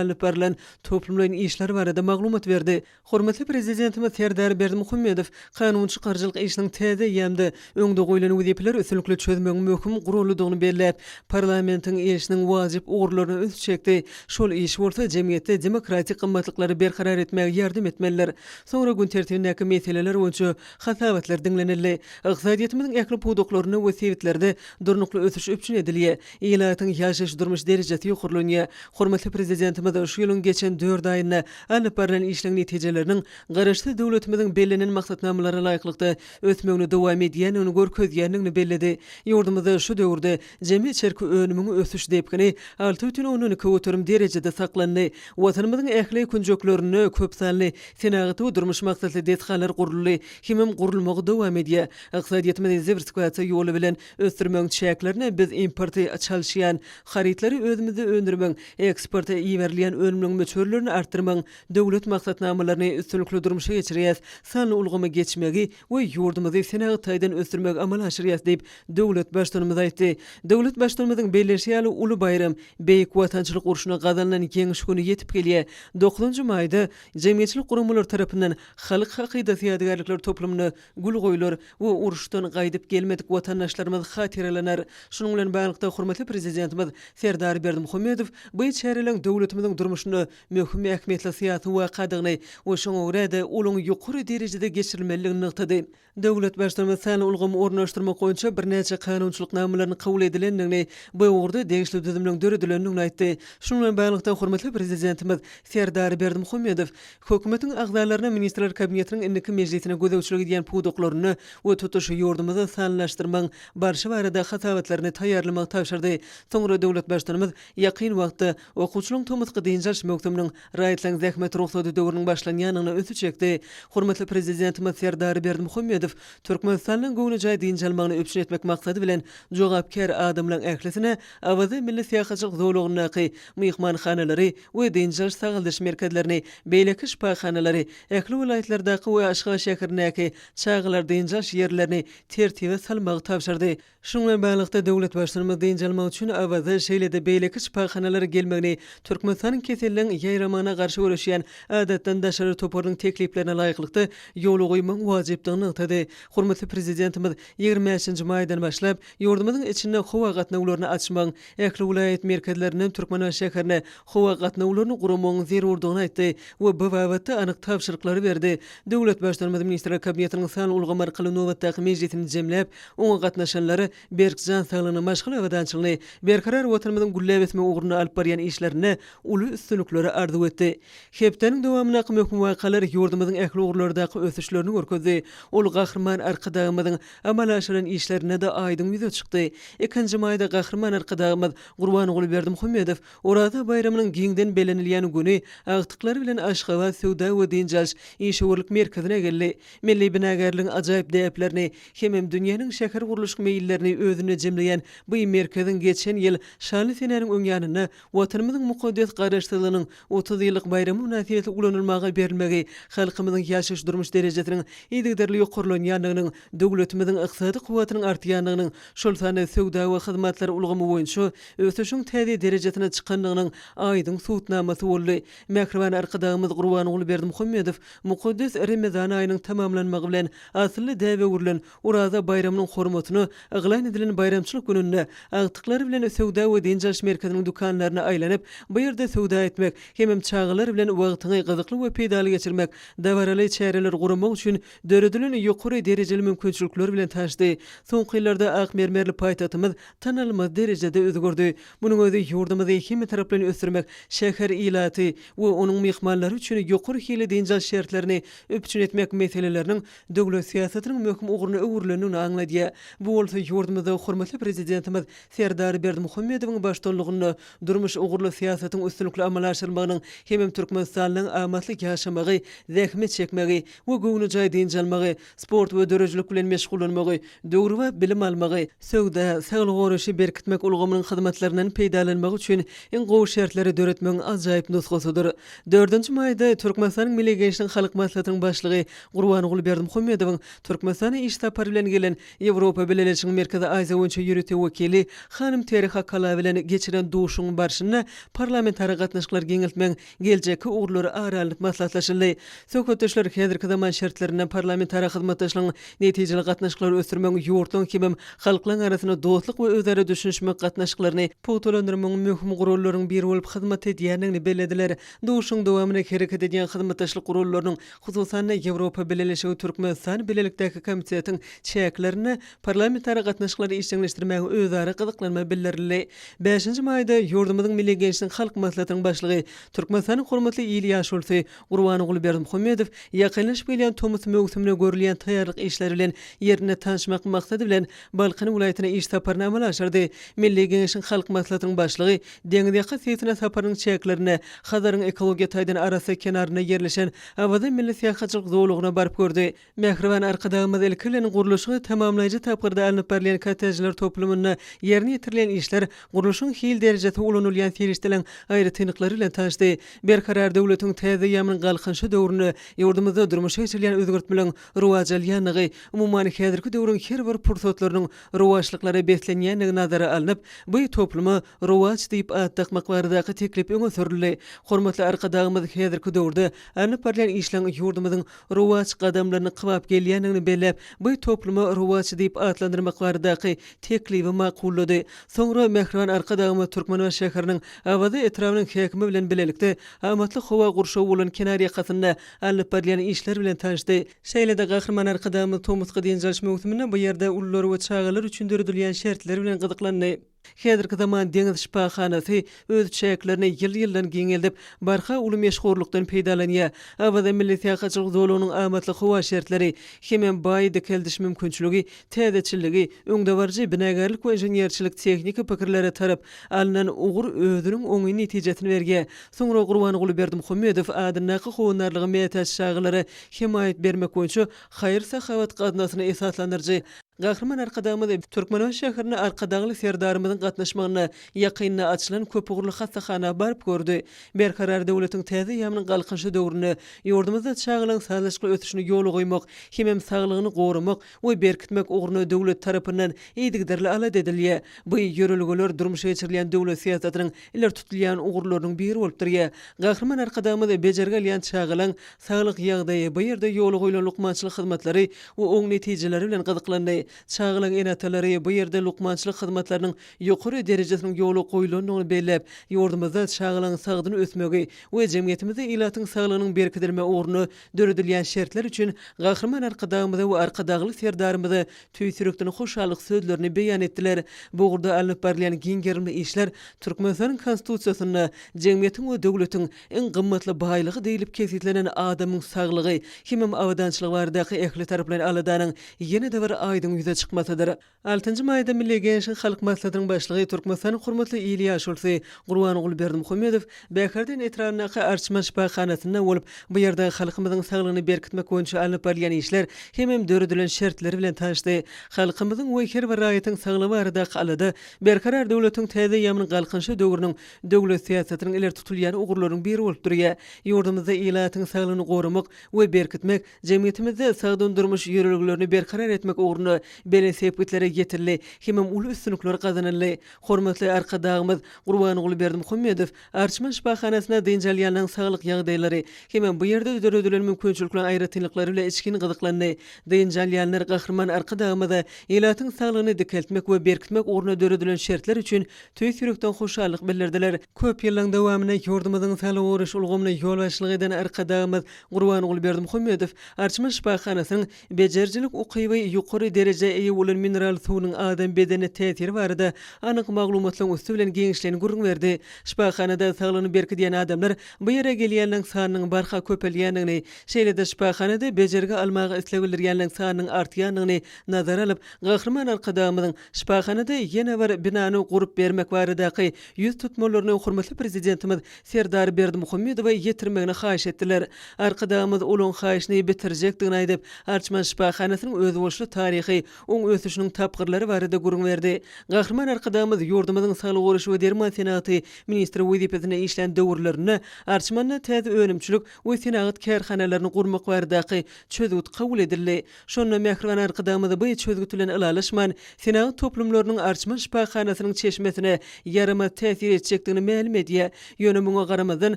alnyp barlan toplumlaýyn işler barada maglumat berdi. Hormatly Prezidentimiz Serdar Berdimuhamedow kanun çykaryjylyk işiniň täze eýýamda öňde goýlan wezipeleri üstünlikli çözmegiň möhüm guralydygyny belläp, parlamentiň işiniň wajyp ugurlaryna üns çekdi, şol iş bolsa jemgyýetde demokratik gymmatlyklary berkarar etmäge ýardam etmelidir. Soňra gün tertibindäki meseleler boýunça hasabatlar diňlenildi. Ykdysadyýetimiziň ähli pudaklarynda we sebitlerde durnukly ösüş üpjün edilýär. Ilatyň ýaşaýyş-durmuş derejesi ýokarlanýar. Hormatly Prezidentimiz şu ýylyň geçen dört aýynda alnyp barlan işleň netijeleriniň Garaşsyz döwletimiziň bellenen maksatnamalara laýyklykda ösmegini dowam edýändigini görkezýändigini belledi. Ýurdumyzda şu döwürde jemi içerki önümiň ösüş depgini 6,2% derejede saklandy. Watanymyzyň ähli künjeklerinde köp sanly senagat we durmuş maksatly desgalar guruldy hemem gurulmagy dowam edýär. Ykdysadyýetimizi diwersifikasiýa ýoly bilen ösdürmegiň çäklerinde biz importy çalyşýan harytlary özümizde öndürmegiň, eksporta iberilýän önümleriň möçberlerini artdyrmagyň döwlet maksatnamalaryny üstünlikli durmuşa geçirýäris, sanly ulgama geçmegi we ýurdumyzy senagat taýdan ösdürmegi amala aşyrýarys diýip, döwlet Baştutanymyz aýtdy. Döwlet Baştutanymyzyň belleýşi ýaly, uly baýram, Beýik Watançylyk urşunda gazanylan Ýeňiş güni ýetip gelýär. Dokuzynjy maýda jemgyýetçilik guramalary tarapyndan Halk hakydasy ýadygärlikler toplumynda gül goýlar we uruşdan gaýdyp gelmedik watandaşlarymyz hatyralanar. Şunuň bilen baglylykda, hormatly Prezidentimiz Serdar Berdimuhamedow bu çäreleriň döwletimiziň durmuşynda möhüm ähmiýetli syýasy wakadygyny we şoňa görä-de, olaryň ýokary derejede geçirilmelidigini nygtady. Döwlet Baştutanymyz sanly ulgamy ornaşdyrmak boýunça birnäçe kanunçylyk namalarynyň kabul edilendigini, bu ugurda degişli düzümleriň döredilendigini aýtdy. Şunuň bilen baglylykda, hormatly Prezidentimiz Serdar Berdimuhamedow Hökümetiň agzalaryna Ministrler Kabinetiniň indiki mejlisine gözegçilik edýän pudaklarynda we tutuş ýurdumyzda sanlylaşdyrmagyň barşy barada hasabatlaryny taýýarlamagy tabşyrdy. Soňra döwlet Baştutanymyz. Baştutanymyz ýakyn wagtda okuwçylaryň tomusky dynç alyş möwsüminiň, raýatlaryň zähmet rugsady döwrüniň başlanýandygyna ünsi çekdi. Hormatly Prezidentimiz Serdar Berdimuhamedow türkmenistanlylaryň göwnejaý dynç almagyny üpjün etmek maksady bilen, jogapkär adamlaryň ählisine Awaza milli syýahatçylyk zolagyndaky myhmanhanalary we dynç alyş-sagaldyş merkezlerini, beýleki şypahanalary, ähli welaýatlardaky we Aşgabat şäherindäki çagalar dynç alyş ýerlerini tertibe salmagy tabşyrdy. Şunuň bilen baglylykda, döwlet Baştutanymyz dynç almak üçin Awaza, şeýle-de beýleki şypahanalara gelmegini Türkmenistanyň keselleriň ýaýramagyna garşy göreşýän Adatdan daşary toparynyň tekliplerine laýyklykda ýola goýmagyň wajypdygyny nygtady. Hormatly Prezidentimiz 25 nji maýdan başlap, ýurdumyzyň içinde howa gatnawlaryny açmagyň, ähli welaýat merkezlerinden Türkmenabat şäherine howa gatnawlaryny guramagyň zerurdygyny aýtdy we bu babatda anyk tabşyryklary berdi. Döwlet Baştutanymyz Ministrler Kabinetiniň sanly ulgam arkaly nobatdaky mejlisini jemläp, oňa gatnaşanlara berk jan saglygyny, maşgala abadançylygyny, berkarar Watanymyzyň gülläp ösmegi ugrunda alyp barýan işlerinde uly üstünlikleri arzuw etdi. Hepdäniň dowamyndaky möhüm wakalar ýurdumyzyň ähli ugurlardaky ösüşlerini görkezdi. Ol Gahryman Arkadagymyzyň amala aşyran işlerinde-de aýdyň ýüze çykdy. Ikinji maýda Gahryman Arkadagymyz Gurbanguly Berdimuhamedow Oraza baýramynyň giňden bellenilýän güni agtyklary bilen Aşgabat söwda we dynç alyş işewürlik merkezine geldi. Milli binagärligiň ajaýyp däplerini hemem dünýäniň şähergurluşyk meýillerini özünde jemleýän bu merkeziň geçen ýyl şanly senäniň öň ýanynda Watanymyzyň mukaddes Garaşsyzlygynyň 30 ýyllyk baýramy mynasybetli ulanylmaga berilmegi halkymyzyň ýaşaýyş-durmuş derejesiniň yzygiderli ýokarlanýandygynyň, döwletimiziň ykdysady kuwwatynyň artýandygynyň, şol sanda söwda we hyzmatlar ulgamy boýunça ösüşiň täze derejesine çykandygynyň aýdyň subutnamasy boldy. Mähriban Arkadagymyz Gurbanguly Berdimuhamedow mukaddes Remezan aýynyň tamamlanmagy bilen asylly däbe öwrülen Oraza baýramynyň hormatyna yglan edilen baýramçylyk gününde agtyklary bilen söwda we dynç alyş merkeziniň dükanlaryna aýlanyp, bu ýerde söwda etmek hemem çagalar bilen wagtyňy gyzykly we peýdaly geçirmek, dabaraly çäreleri guramak üçin döredilen ýokary derejeli mümkinçilikler bilen tanyşdy. Soňky ýyllarda ak mermerli paýtagtymyz tanalmaz derejede özgerdi. Munuň özi ýurdumyzy hemmetaraplaýyn ösdürmek, şäher ilaty we onuň myhmanlary üçin ýokary hilli dynç alyş şertlerini üpjün etmek meseleleriniň döwlet syýasatynyň möhüm ugruna öwrülendigini aňladýar. Bu bolsa ýurdumyzda hormatly Prezidentimiz Serdar Berdimuhamedowyň baştutanlygynda durmuş ugurly syýasatyň üstünlikli amala aşyrylmagynyň hemem türkmenistanlylaryň amatly ýaşamagy, zähmet çekmegi we göwnejaý dynç almagy, sport we döredijilik bilen meşgullanmagy, döwrebap bilim almagy, söwda, saglygy goraýşy berkitmek ulgamynyň hyzmatlaryndan peýdalanmagy üçin iň gowy şertleri döretmegiň ajaýyp nusgasydyr. Dördünji maýda Türkmenistanyň Milli Geňeşiniň Halk Maslahatynyň Başlygy Gurbanguly Berdimuhamedowyň Türkmenistana iş sapary bilen gelen Ýewropa Bileleşiginiň Merkezi Aziýa boýunça ýörite wekili hanym Terhi Hakala bilen geçiren duşuşygyň barşynda parlamentara gatnaşyklary giňeltmegiň geljekki ugurlary ara alnyp maslahatlaşyldy. Söhbetdeşler häzirki zaman şertlerinde parlamentara hyzmatdaşlygyň netijeli gatnaşyklary ösdürmegiň ýurtlaryň hemem halklaryň arasynda dostluk we özara düşünişmek gatnaşyklaryny pugtalandyrmagyň möhüm gurallaryň biri bolup hyzmat edýändigini bellediler. Duşuşygyň dowamynda hereket edýän hyzmatdaşlyk gurallarynyň, hususan-da, Ýewropa Bileleşigi-Türkmenistan bilelikdäki komitetiň çäklerinde parlamentara gatnaşyklary işjeňleşdirmäge özara gyzyklanma bildirildi. Bäşinji maýda ýurdumyzyň Milli Geňeşiniň Halk Maslahatynyň Başlygy, Türkmenistanyň Hormatly il ýaşulusy Gurbanguly Berdimuhamedow ýakynlaşyp gelýän tomus möwsümine görülýän taýýarlyk işleri bilen ýerinde tanyşmak maksady bilen, Balkan welaýatyna iş saparyny amala aşyrdy. Milli Geňeşiň Halk Maslahatynyň Başlygy deňizýaka sebitine saparynyň çäklerinde Hazaryň ekologiýa taýdan arassa kenarynda ýerleşen Awaza milli syýahatçylyk zolagyna baryp gördi. Mähriban Arkadagymyz ilki bilen gurluşygy tamamlaýjy tapgyrda alnyp barylýan kottejler toplumynda ýerine ýetirilýän işler, gurluşygyň hil derejesi, ulanylýan serişdeleriň aýratynlyklary bilen tanyşdy. Berkarar döwletiň täze eýýamynyň Galkynyşy döwründe ýurdumyzda durmuşa geçirilýän özgertmeleriň rowaç alýandygy, umuman, häzirki döwrüň her bir pursatlarynyň rowaçlyklara beslenýändigi nazara alnyp, bu topluma Rowaç diýip at dakmak baradaky teklip öňe sürüldi. Hormatly Arkadagymyz häzirki döwürde alnyp barylýan işleň ýurdumyzyň rowaç gadamlaryna kybap gelýändigini belläp, bu topluma Rowaç diýip atlandyrmak baradaky teklibi makullady. Soňra mähriban Arkadagymyz Türkmenbaşy şäheriniň Awaza etrabynyň häkimi bilen bilelikde amatly howa gurşawy bolan kenar ýakasynda alnyp barylýan işler bilen tanyşdy. Şeýle-de Gahryman Arkadagymyz tomusky dynç alyş möwsüminde bu ýerde ulular we çagalar üçin döredilýän şertler bilen gyzyklandy. Häzirki zaman deňiz şypahanasy öz çäklerini ýyl-ýyldan giňeldip, barha uly meşhurlykdan peýdalanýar. Awaza milli syýahatçylyk zolagynyň amatly howa şertleri hemem baý dikeldiş mümkinçiligi, täzeçilligi, öňdebaryjy binagärlik we inženerçilik-tehniki pikirlere tarap alnan ugur özüniň oňyn netijesini berýär. Soňra Gurbanguly Berdimuhamedow adyndaky howandarlyga mätäç çagalara hemaýat bermek boýunça haýyr-sahawat gaznasyny esaslandyryjy Gahryman Arkadagymyz Türkmenbaşy şäherinde Arkadagly Serdarymyzyň gatnaşmagynda ýakynda açylan köpugurly hassahana baryp gördi. Berkarar döwletiň täze eýýamynyň Galkynyşy döwründe ýurdumyzda çagalaryň sazlaşykly ösüşini ýola goýmak hemem saglygyny goramak we berkitmek ugrunda döwlet tarapyndan yzygiderli alada edilýär. Bu ýörelgeler durmuşa geçirilýän döwlet syýasatynyň ileri tutulýan ugurlarynyň biri bolup durýar. Gahryman Arkadagymyz bejergi alýan çagalaryň saglyk ýagdaýy, bu ýerde ýola goýlan lukmançylyk hyzmatlary we oň netijeleri bilen gyzyklandy. Çagalaryň ene-atalary bu ýerde lukmançylyk hyzmatlarynyň ýokary derejesiniň ýola goýlandygyny belläp, ýurdumyzda çagalaryň sagdyn ösmegi we jemgyýetimizde ilatyň saglygynyň berkidilmegi ugrunda döredilýän şertler üçin Gahryman Arkadagymyza we Arkadagly Serdarymyza tüýs ýürekden hoşallyk sözlerini beýan etdiler. Bu ugurda alnyp barylýan giň gerimli işler Türkmenistanyň Konstitusiýasynda jemgyýetiň we döwletiň iň gymmatly baýlygy diýlip kesgitlenen adamyň saglygy hemem abadançylygy baradaky ählitaraplaýyn aladanyň ýene-de bir aýdyň ýüze çykmasydyr. Altynjy maýda Milli Geňeşiň Halk Maslahatynyň Başlygy, Türkmenistanyň Hormatly il ýaşulusy Gurbanguly Berdimuhamedow Bäherden etrabyndaky Arçman şypahanasynda bolup, bu ýerde halkymyzyň saglygyny berkitmek boýunça alnyp barylýan işler hemem döredilen şertler bilen tanyşdy. Halkymyzyň we her bir raýatyň saglygy baradaky alada Berkarar döwletiň täze eýýamynyň Galkynyşy döwrüniň döwlet syýasatynyň ileri tutulýan ugurlarynyň biri bolup durýar. Ýurdumyzda ilatyň saglygyny goramak we berkitmek, Jemgyýetimizde sagdyn durmuş ýörelgelerini berkarar etmek ugrunda belent sepgitlere ýetildi hemem uly üstünlikler gazanyldy. Hormatly Arkadagymyz Gurbanguly Berdimuhamedow Arçman şypahanasynda dynç alýanlaryň saglyk ýagdaýlary hemem bu ýerde döredilen mümkinçilikleriň aýratynlyklary bilen içgin gyzyklandy. Dynç alýanlar Gahryman Arkadagymyza ilatyň saglygyny dikeltmek we berkitmek ugrunda döredilen şertler üçin tüýs ýürekden hoşallyk bildirdiler. Köp ýyllaryň dowamynda ýurdumyzyň saglygy goraýyş ulgamyna ýolbaşçylyk eden Arkadagymyz Gurbanguly Berdimuhamedow Arçman şypahanasynyň bejerijilik ukyby ýokary derejä eýe bolan mineral suwunyň adam bedenine täsiri barada anyk maglumatlaryň üsti bilen giňişleýin gürrüň berdi. Şypahanada saglygyny berkidýän adamlar bu ýere gelýänleriň sanynyň barha köpelýändigini, şeýle-de şypahanada bejergi almaga isleg bildirýänleriň sanynyň artýandygyny nazara alyp, Gahryman Arkadagymyzyň şypahanada ýene bir binany gurup bermek baradaky ýüz tutmalaryny hormatly Prezidentimiz Serdar Berdimuhamedowa ýetirmegini haýyş etdiler. Arkadagymyz olaň haýyşyny bitirjekdigini aýdyp, Arçman şypahanasynyň özboluşly taryhy, oň ösüşiniň tapgyrlary barada gürrüň berdi. Gahryman Arkadagymyz ýurdumyzyň saglygy goraýyş we derman senagaty ministri wezipesinde işlän döwürlerinde Arçmanda täze önümçilik we senagat kärhanalaryny gurmak baradaky çözgüt kabul edildi. Şonda mähriban Arkadagymyz bu çözgüt bilen ylalaşman, senagat toplumlarynyň Arçman şypahanasynyň çeşmesine ýaramaz täsir etjekdigini mälim edýär. Ýöne muňa garamazdan,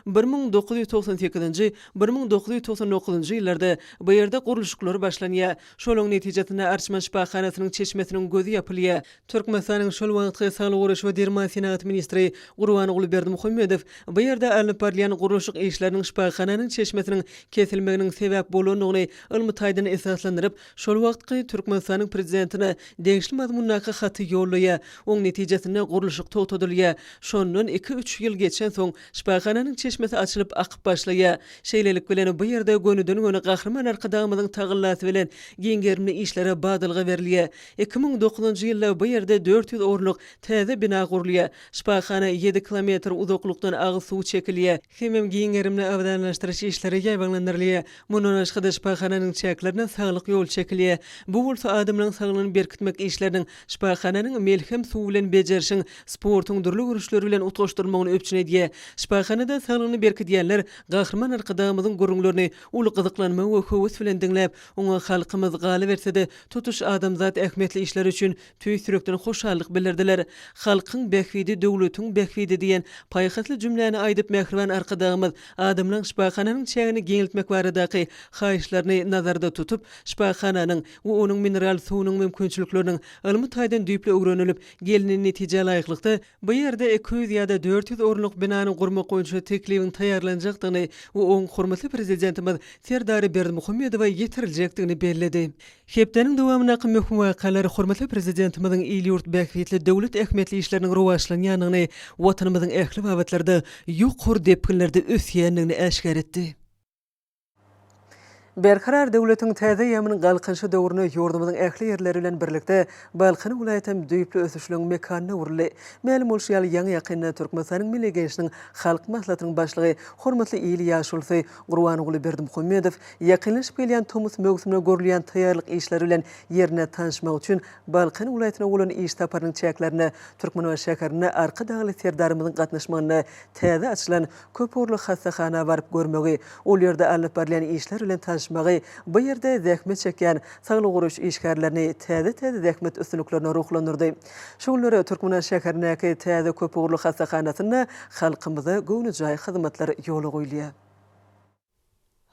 1998-nji, 1999-njy ýyllarda bu ýerde gurluşyklar başlanýar. Şolaň netijesinde Arçman şypahanasynyň çeşmesiniň gözi ýapylýar. Türkmenistanyň şol wagtky Saglygy goraýyş we derman senagaty ministri Gurbanguly Berdimuhamedow bu ýerde alnyp barylýan gurluşyk işleriniň şypahananyň çeşmesiniň kesilmeginiň sebäp bolandygyny ylmy taýdan esaslandyryp, şol wagtky Türkmenistanyň prezidentine degişli mazmundaky haty ýollaýar. Oň netijesinde gurluşyk togtadylýar. Şondan iki-üç ýyl geçensoň, şypahananyň çeşmesi açylyp, akyp başlaýar. Şeýlelik bilen, bu ýerde gönüden-göni Gahryman Arkadagymyzyň tagallasy bilen giň gerimli işlere badalga berilýär. 2009-njy ýylda bu ýerde 400 orunlyk täze bina gurulýar. Şypahana ýedi kilometr uzaklykdan agyz suwy çekilýär. Hemem giň gerimli abadanlaşdyryş işleri ýaýbaňlandyrylýar. Mundan başga-da şypahananyň çäklerine saglyk ýoly çekilýär. Bu bolsa adamlaryň saglygyny berkitmek işleriniň şypahananyň melhem suwy bilen bejerişiň, sportuň dürli görnüşleri bilen utgaşdyrylmagyny üpjün edýär. Şypahanada saglygyny berkidýänler Gahryman Arkadagymyzyň gürrüňlerini uly gyzyklanma we höwes bilen diňläp, oňa halkymyz, galyberse-de, tutuş adamzat ähmiýetli işleri üçin tüýs ýürekden hoşallyk bildirdiler. Halkyň bähbidi, döwletiň bähbidi diýen paýhasly jümläni aýdyp, mähriban Arkadagymyz adamlaryň şypahananyň çägini giňeltmek baradaky haýyşlaryny nazarda tutup, şypahananyň we onuň mineral suwunyň mümkinçilikleriniň ylmy taýdan düýpli öwrenilip, gelnen netijä laýyklykda, bu ýerde 200 ýa-da 400 orunlyk binany gurmak boýunça teklibiň taýýarlanjakdygyny we oň hormatly Prezidentimiz Serdar Berdimuhamedowa ýetiriljekdigini belledi. Hepdäniň dowamynda. dowamyndaky möhüm wakalar hormatly Prezidentimiziň il-ýurt bähbitli döwlet ähmiýetli işleriniň rowaçlanýandygyny, Watanymyzyň ähli babatlarda ýokary depginlerde ösýändigini äşgär etdi. Berkarar döwletiň täze eýýamynyň Galkynyşy döwründe ýurdumyzyň ähli ýerleri bilen birlikde, Balkan welaýatam düýpli ösüşligiň mekanyna öwrüldi. Mälim bolşy ýaly, ýaňy-ýakynda Türkmenistanyň Milli Geňeşiniň Halk Maslahatynyň Başlygy, hormatly il ýaşulusy Gurbanguly Berdimuhamedow ýakynlaşyp gelýän tomus möwsümine görülýän taýýarlyk işleri bilen ýerinde tanyşmak üçin Balkan welaýatyna bolan iş saparynyň çäklerinde Türkmenbaşy şäherinde Arkadagly Serdarymyzyň gatnaşmagynda täze açylan köpugurly hassahana baryp görmegi, ol ýerde alnyp barylýan işler bilen tanyşmagy bu ýerde zähmet çekýän saglygy goraýyş işgärlerini täze-täze zähmet üstünliklerine ruhlandyrdy. Şu günler Türkmenbaşy şäherindäki täze köpugurly hassahanasynda halkymyza göwnejaý hyzmatlar ýola goýulýar.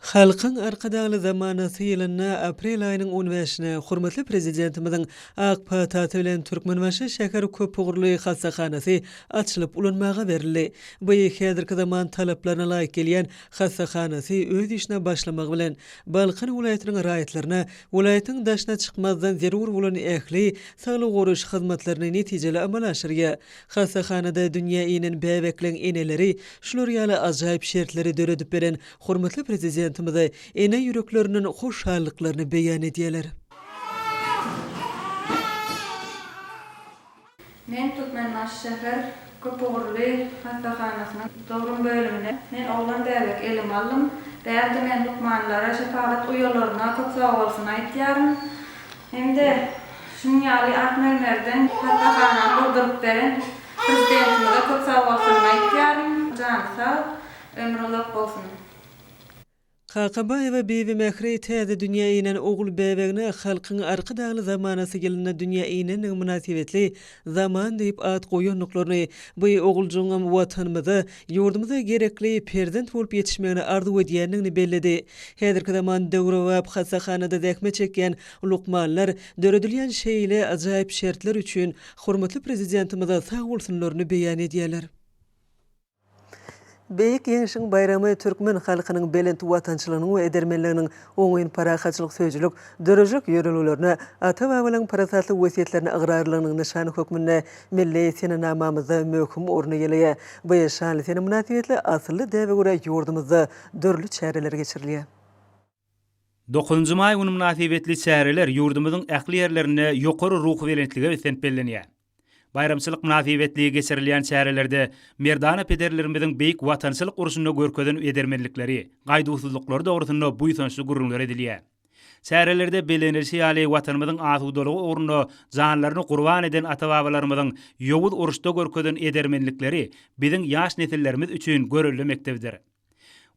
Halkyň Arkadagly zamanasy ýylynda aprel aýynyň on bäşine hormatly Prezidentimiziň ak patasy bilen Türkmenbaşy şäher köpugurly hassahanasy açylyp ulanmaga berildi. Bu häzirki zaman talaplaryna laýyk gelýän hassahanasy öz işine başlamagy bilen, Balkan welaýatynyň raýatlaryna welaýatyň daşyna çykmazdan zerur bolan ähli saglygy goraýyş hyzmatlaryny netijeli amala aşyrýar. Hassahanada dünýä inen bäbekleň eneleri şular ýaly ajaýyp şertleri döredip beren hormatly Prezidentimize ene ýüreklerinden hoşallyklaryny beýan edýärler. Men Türkmenbaşy şäher köpugurly hassahanasynyň dogrum bölümine men oglan bäbek elime aldym. Bärde men lukmanlara, şepagat uýalaryna köp sagbolsun aýtýaryn. Hem-de şunuň ýaly ak mermerden hassahanany gurduryp beren Prezidentimize köp sagbolsunymy aýtýaryn. Jany sag, ömri uzak bolsun! Kakabaýewa Bibi Mähri täze dünýä inen ogul bäbegine Halkyň Arkadagly zamanasy ýylynda dünýä inendigi mynasybetli Zaman diýip at goýandyklaryny, bu oguljygyňam Watanymyza, ýurdumyza gerekli perzent bolup ýetişmegini arzuw edýändigini belledi. Häzirki zaman döwrebap hassahanada zähmet çekýän lukmanlar döredilýän şeýle ajaýyp şertler üçin hormatly Prezidentimize sagbolsunlaryny beýan edýärler. Beýik Ýeňşiň baýramy türkmen halkynyň belent watançylygynyň we edermenliginiň, oňyn parahatçylyk söýüjilik, döredijilik ýörelgelerine, ata-babalaryň parasatly wesýetlerine ygrarlylygynyň nyşany hökmünde milli senenamamyzda möhüm orun eýeleýär. Bu şanly sene mynasybetli asylly däbe görä ýurdumyzda dürli çäreler geçirilýär. Dokuzynjy maý güni mynasybetli çäreler ýurdumyzyň ähli ýerlerinde ýokary ruhubelentlige beslenip bellenýär. Baýramçylyk mynasybetli geçirilýän çärelerde merdana pederlerimiziň Beýik Watançylyk urşunda görkezen edermenlikleri, gaýduwsyzlyklary dogrusynda buýsançly gürrüňler edilýär. Çärelerde bellenilişi ýaly, Watanymyzyň asudalygy ugrunda janlaryny gurban eden ata-babalarymyzyň ýowuz uruşda görkezen edermenlikleri biziň ýaş nesillerimiz üçin görelde mekdebidir.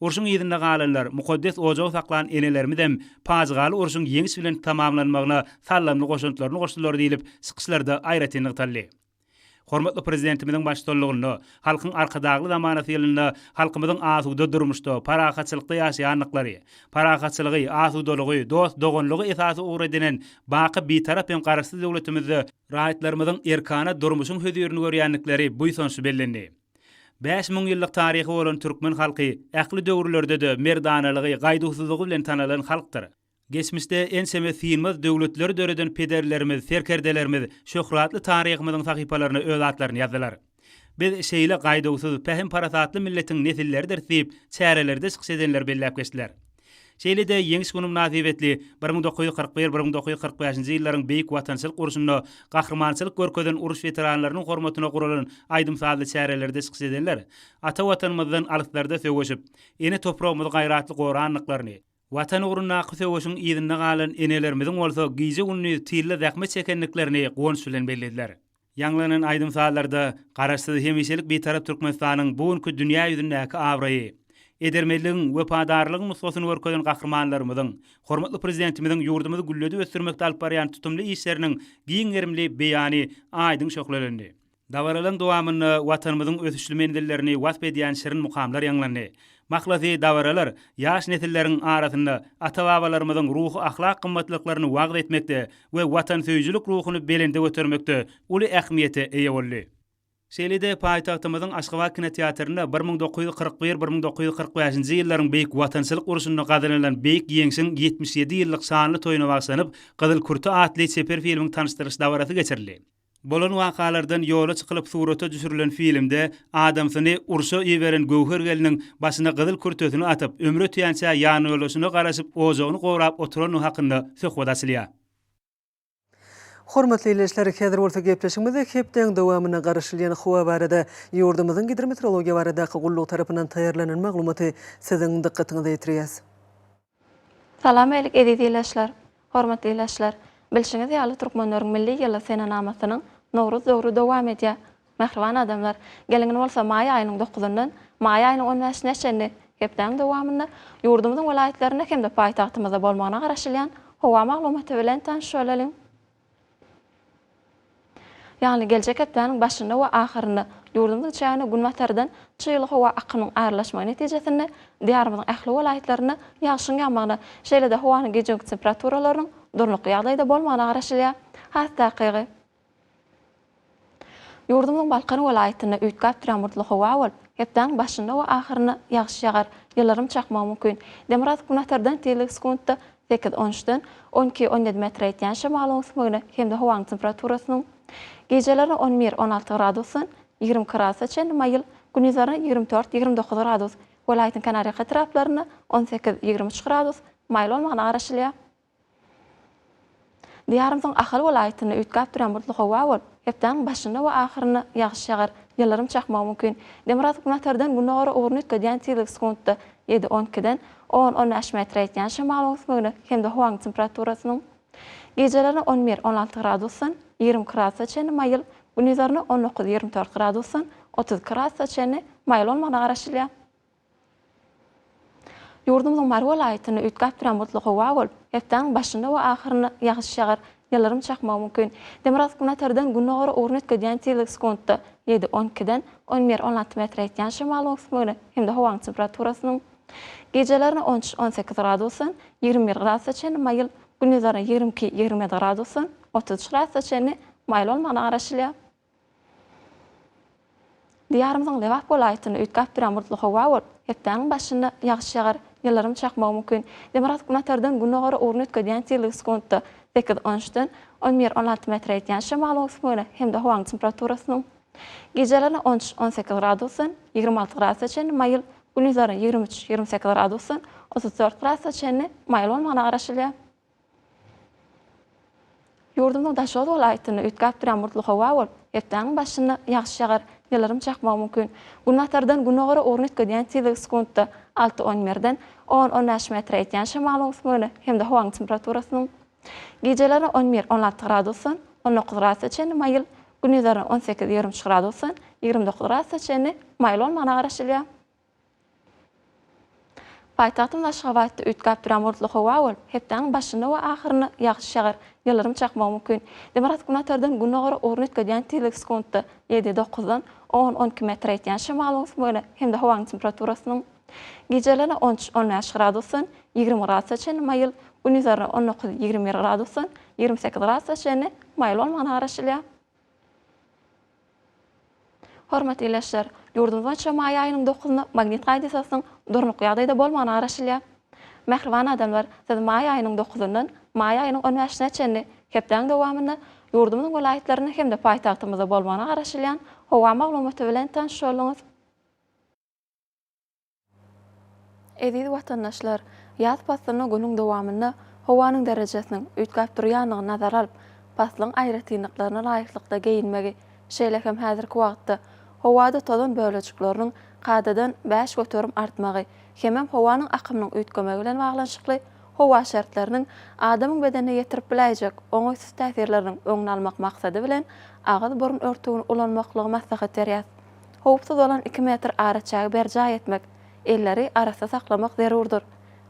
Urşuň yzynda galanlar, mukaddes ojagy saklan enelerimizem pajygaly urşuň ýeňiş bilen tamamlanmagyna saldamly goşantlaryny goşdular diýlip, çykyşlarda aýratyn nygtaldy. Hormatly Prezidentimiziň baştutanlygynda Halkyň Arkadagly zamanasy ýylynda halkymyzyň asuda durmuşda, parahatçylykda ýaşaýandyklary, parahatçylygy, asudalygy, dost-doganlygy esasy ugur edinen baky Bitarap hem Garaşsyz döwletimizde raýatlarymyzyň erkana durmuşyň hözirini görýändikleri buýsançly bellendi. 5000 ýyllyk taryhy bolan türkmen halky ähli döwürlerde-de merdanalygy, gaýduwsyzlygy bilen tanalan halkdyr. Geçmişde ençeme synmaz döwletleri döreden pederlerimiz, serkerdelerimiz şöhratly taryhymyzyň sahypalaryna öz atlaryny ýazdylar. Biz şeýle gaýduwsyz, pähim-parasatly milletiň nesilleridiris diýip, çärelerde çykyş edenler belläp geçdiler. Şeýle-de Ýeňiş güni mynasybetli 1941, 1945-nji ýyllaryň Beýik Watançylyk urşunda gahrymançylyk görkezen uruş weteranlarynyň hormatyna guralan aýdym-sazly çärelerde çykyş edenler ata Watanymyzdan alyslarda söweşip, ene topragymyzy gaýratly gorandyklaryny, Watan ugrundaky söweşiň yzynda galan enelerimiziň bolsa gije-gündiz tylda zähmet çekendiklerini guwanç bilen bellediler. Ýaňlanan aýdym-sazlarda Garaşsyz, hemişelik Bitarap Türkmenistanyň bu günki dünýä ýüzündäki abraýy, edermenligiň, wepadarlygyň nusgasyny görkezen gahrymanlarymyzyň, hormatly Prezidentimiziň ýurdumyzy gülledip ösdürmekde alyp barýan tutumly işleriniň giň gerimli beýany aýdyň şöhlelendi. Dabaralaryň dowamynda Watanymyzyň ösüşli menzillerini wasp edýän şirin mukamlar ýaňlandy. Mahlasy, dabaralar ýaş nesilleriň arasynda ata-babalarymyzyň ruhy-ahlak gymmatlyklaryny wagyz etmekde we watansöýüjilik ruhuny belende götermekde uly ähmiýete eýe boldy. Şeýle-de paýtagtymyzyň Aşgabat kinoteatrynda 1941, 1945-nji ýyllaryň Beýik Watançylyk urşunda gazanylan Beýik Ýeňşiň 77 ýyllyk şanly toýuna bagyşlanyp, Gyzyl kürte atly çeper filmiň tanyşdyryş dabarasy geçirildi. Bolan wakalardan ýola çykylyp surata düşürilen filmde adamsyny urşa iberen Göwher gelniň başyna gyzyl kürtesini atyp, ömri ötýänçä ýanýoldaşyna garaşyp ojagyny gorap oturandygy hakynda söhbet açylýar. Hormatly ildeşler, häzir bolsa gepleşigimizde hepdäň dowamynda garaşylýan howa barada ýurdumyzyň Gidrometeorologiýa baradaky gullugy tarapyndan taýýarlanan maglumaty siziň dykgatyňyza ýetirýäs. Salam älik eziz ildeşler! Hormatly ildeşler! Bilşiňiz ýaly türkmenleriň milli ýyly senenamasynyň Nowruz döwri dowam edýär. Mähriban adamlar, geliň indi bolsa maý aýynyň dokuzyndan maý aýynyň on bäşine çenli hepdäniň dowamynda ýurdumyzyň welaýatlarynda hem-de paýtagtymyzda bolmagyna garaşylýan howa maglumaty bilen tanyş bolalyň. Ýagny geljek hepdäniň başynda we ahyrynda ýurdumyzyň çägine günbatardan çygly howa akymyň aralaşmagy netijesinde Diýarymyzyň ähli welaýatlarynda ýagşyň ýagmagyna, şeýle-de howanyň gijeki temperaturalarynyň durnukly ýagdaýda bolmagyna garaşylýar. Has takygy. Ýurdumyzyň Balkan welaýatynda üýtgäp durýan bulutly howa bolup, hepdäniň başynda we ahyrynda ýagyş ýagar, ýyldyrym çakmagy mümkin. Demirgazyk-günortadan tizligi sekuntda sekiz, on üçden on iki, on ýedi metre ýetýän şemalyň öwüsmegine hem-de howanyň temperaturasynyň gijelerine on bir, on alty gradusdan 22 gradusa çenli maýyl, gündizlerine 24, 29 gradus, welaýatyň kenarýaka etraplarynda 18, 23 gradus maýyl bolmagyna garaşylýar. Diýarymyzyň Ahal welaýatynda üýtgäp durýan bulutly howa bolup, hepdäniň başynda we ahyrynda ýagyş ýagar, ýyldyrym çakmagy mümkin. Demirgazyk-günbatardan gündogara ugruny üýtgedýän tizligi sekuntda ýedi, on ikiden on, on bäş metre ýetýän şemalyň öwüsmegine hem-de howanyň temperaturasynyň gijelerine on bir, on alty gradusdan 22 gradusa çenli maýyl, gündizlerine on dokuz, 24 gradusdan 32 gradusa çenli maýyl bolmagyna garaşylýar. Ýurdumyzyň Mary welaýatynda üýtgäp durýan bulutly howa bolup, hepdäniň başynda we ahyrynda ýagyş ýagar, ýyldyrym çakmagy mümkin. Demirgazyk-günortadan gündogara ugruny üýtgedýän tizligi sekuntda ýedi, on ikiden on bir, on alty metre ýetýän şemalyň öwüsmegine hem-de howanyň temperaturasynyň gijelerine on üç, on sekiz gradusdan 21 gradusa çenli maýyl, gündizlerine 22, 27 gradusdan 33 gradusa çenli maýyl bolmagyna garaşylýar. Diýarymyzyň Lebap welaýatynda üýtgäp durýan bulutly howa bolup, hepdäniň başynda ýagyş ýagar, ýyldyrym çakmagy mümkin. Demirgazyk-günbatardan gündogara ugruny üýtgedýän tizligi sekuntda sekiz, on üçden on bir, on alty metre ýetýän şemalyň öwüsmegine hem-de howanyň temperaturasynyň gijelerine on üç, on sekiz gradusdan 26 gradusa çenli maýyl, gündizlerine 23, 28 gradusdan 34 gradusa çenli maýyl bolmagyna garaşylýar. Ýurdumyzyň Daşoguz welaýatynda üýtgäp durýan bulutly howa bolup, hepdäniň başynda ýagyş ýagar, ýyldyrym çakmagy mümkin. Günbatardan gündogara ugruny üýtgedýän tizligi sekuntda alty, on birden on, on bäş metre ýetýän şemalyň öwüsmegine hem-de howanyň temperaturasynyň gijelerine on bir, on alty gradusdan on dokuz gradusa çenli maýyl, gündizlerine on sekiz, 23 gradusdan 29 gradusa çenli maýyl bolmagyna garaşylýar. Paýtagtymyz Aşgabatda üýtgäp durýan bulutly howa bolup, hepdäniň başynda we ahyrynda ýagyş ýagar, ýyldyrym çakmagy mümkin. Demirgazyk-günbatardan gündogara ugruny üýtgedýän tizligi sekuntda ýedi, dokuzdan on, on iki metre ýetýän şemalyň öwüsmegine hem-de howanyň temperaturasynyň gijelerine on üç, on bäş gradusdan 20 gradusa çenli maýyl, gündizlerine on dokuz, 21 gradusdan 28 gradusa çenli maýyl bolmagyna garaşylýar. Hormatly ildeşler! Ýurdumyz boýunça maý aýynyň dokuzyna magnit hadysasynyň durnukly ýagdaýda bolmagyna garaşylýar. Mähriban adamlar, siz maý aýynyň dokuzyndan maý aýynyň on bäşine çenli hepdäň dowamynda ýurdumyzyň welaýatlarynda hem-de paýtagtymyzda bolmagyna garaşylýan howa maglumaty bilen tanyş bolduňyz. Eziz watandaşlar, ýaz paslynda günüň dowamynda howanyň derejesiniň üýtgäp durýandygyny nazara alyp, paslyň aýratynlyklaryna laýyklykda geýinmegi, şeýle hem häzirki wagtda howada tozan bölejikleriniň kadadan 5% artmagy hemem howanyň akymynyň üýtgemegi bilen baglanyşykly howa şertleriniň adamyň bedenine ýetirip biläýjek oňaýsyz täsirleriniň öňüni almak maksady bilen agyz-burun örtügini ulanmaklygy maslahat berýäs. Howpsuz bolan iki metr araçägi berjaý etmek, elleri arassa saklamak zerurdyr.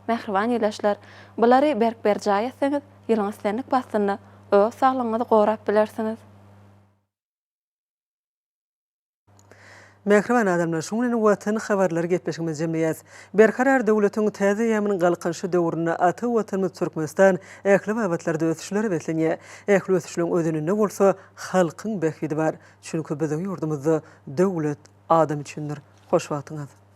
Mähriban ildeşler, bulary berk berjaý etseňiz, ýylyň islendik paslynda öz saglygyňyzy gorap bilersiňiz. Mähriban adamlar, şunuň bilen Watan habarlary gepleşigimizi jemleýäs. Berkarar döwletiň täze eýýamynyň Galkynyşy döwründe ata Watanymyz Türkmenistan ähli babatlarda ösüşlere beslenýär. Ähli ösüşleriň özeninde bolsa halkyň bähbidi bar. Çünki biziň ýurdumyzda döwlet adam üçindir. Hoş wagtyňyz!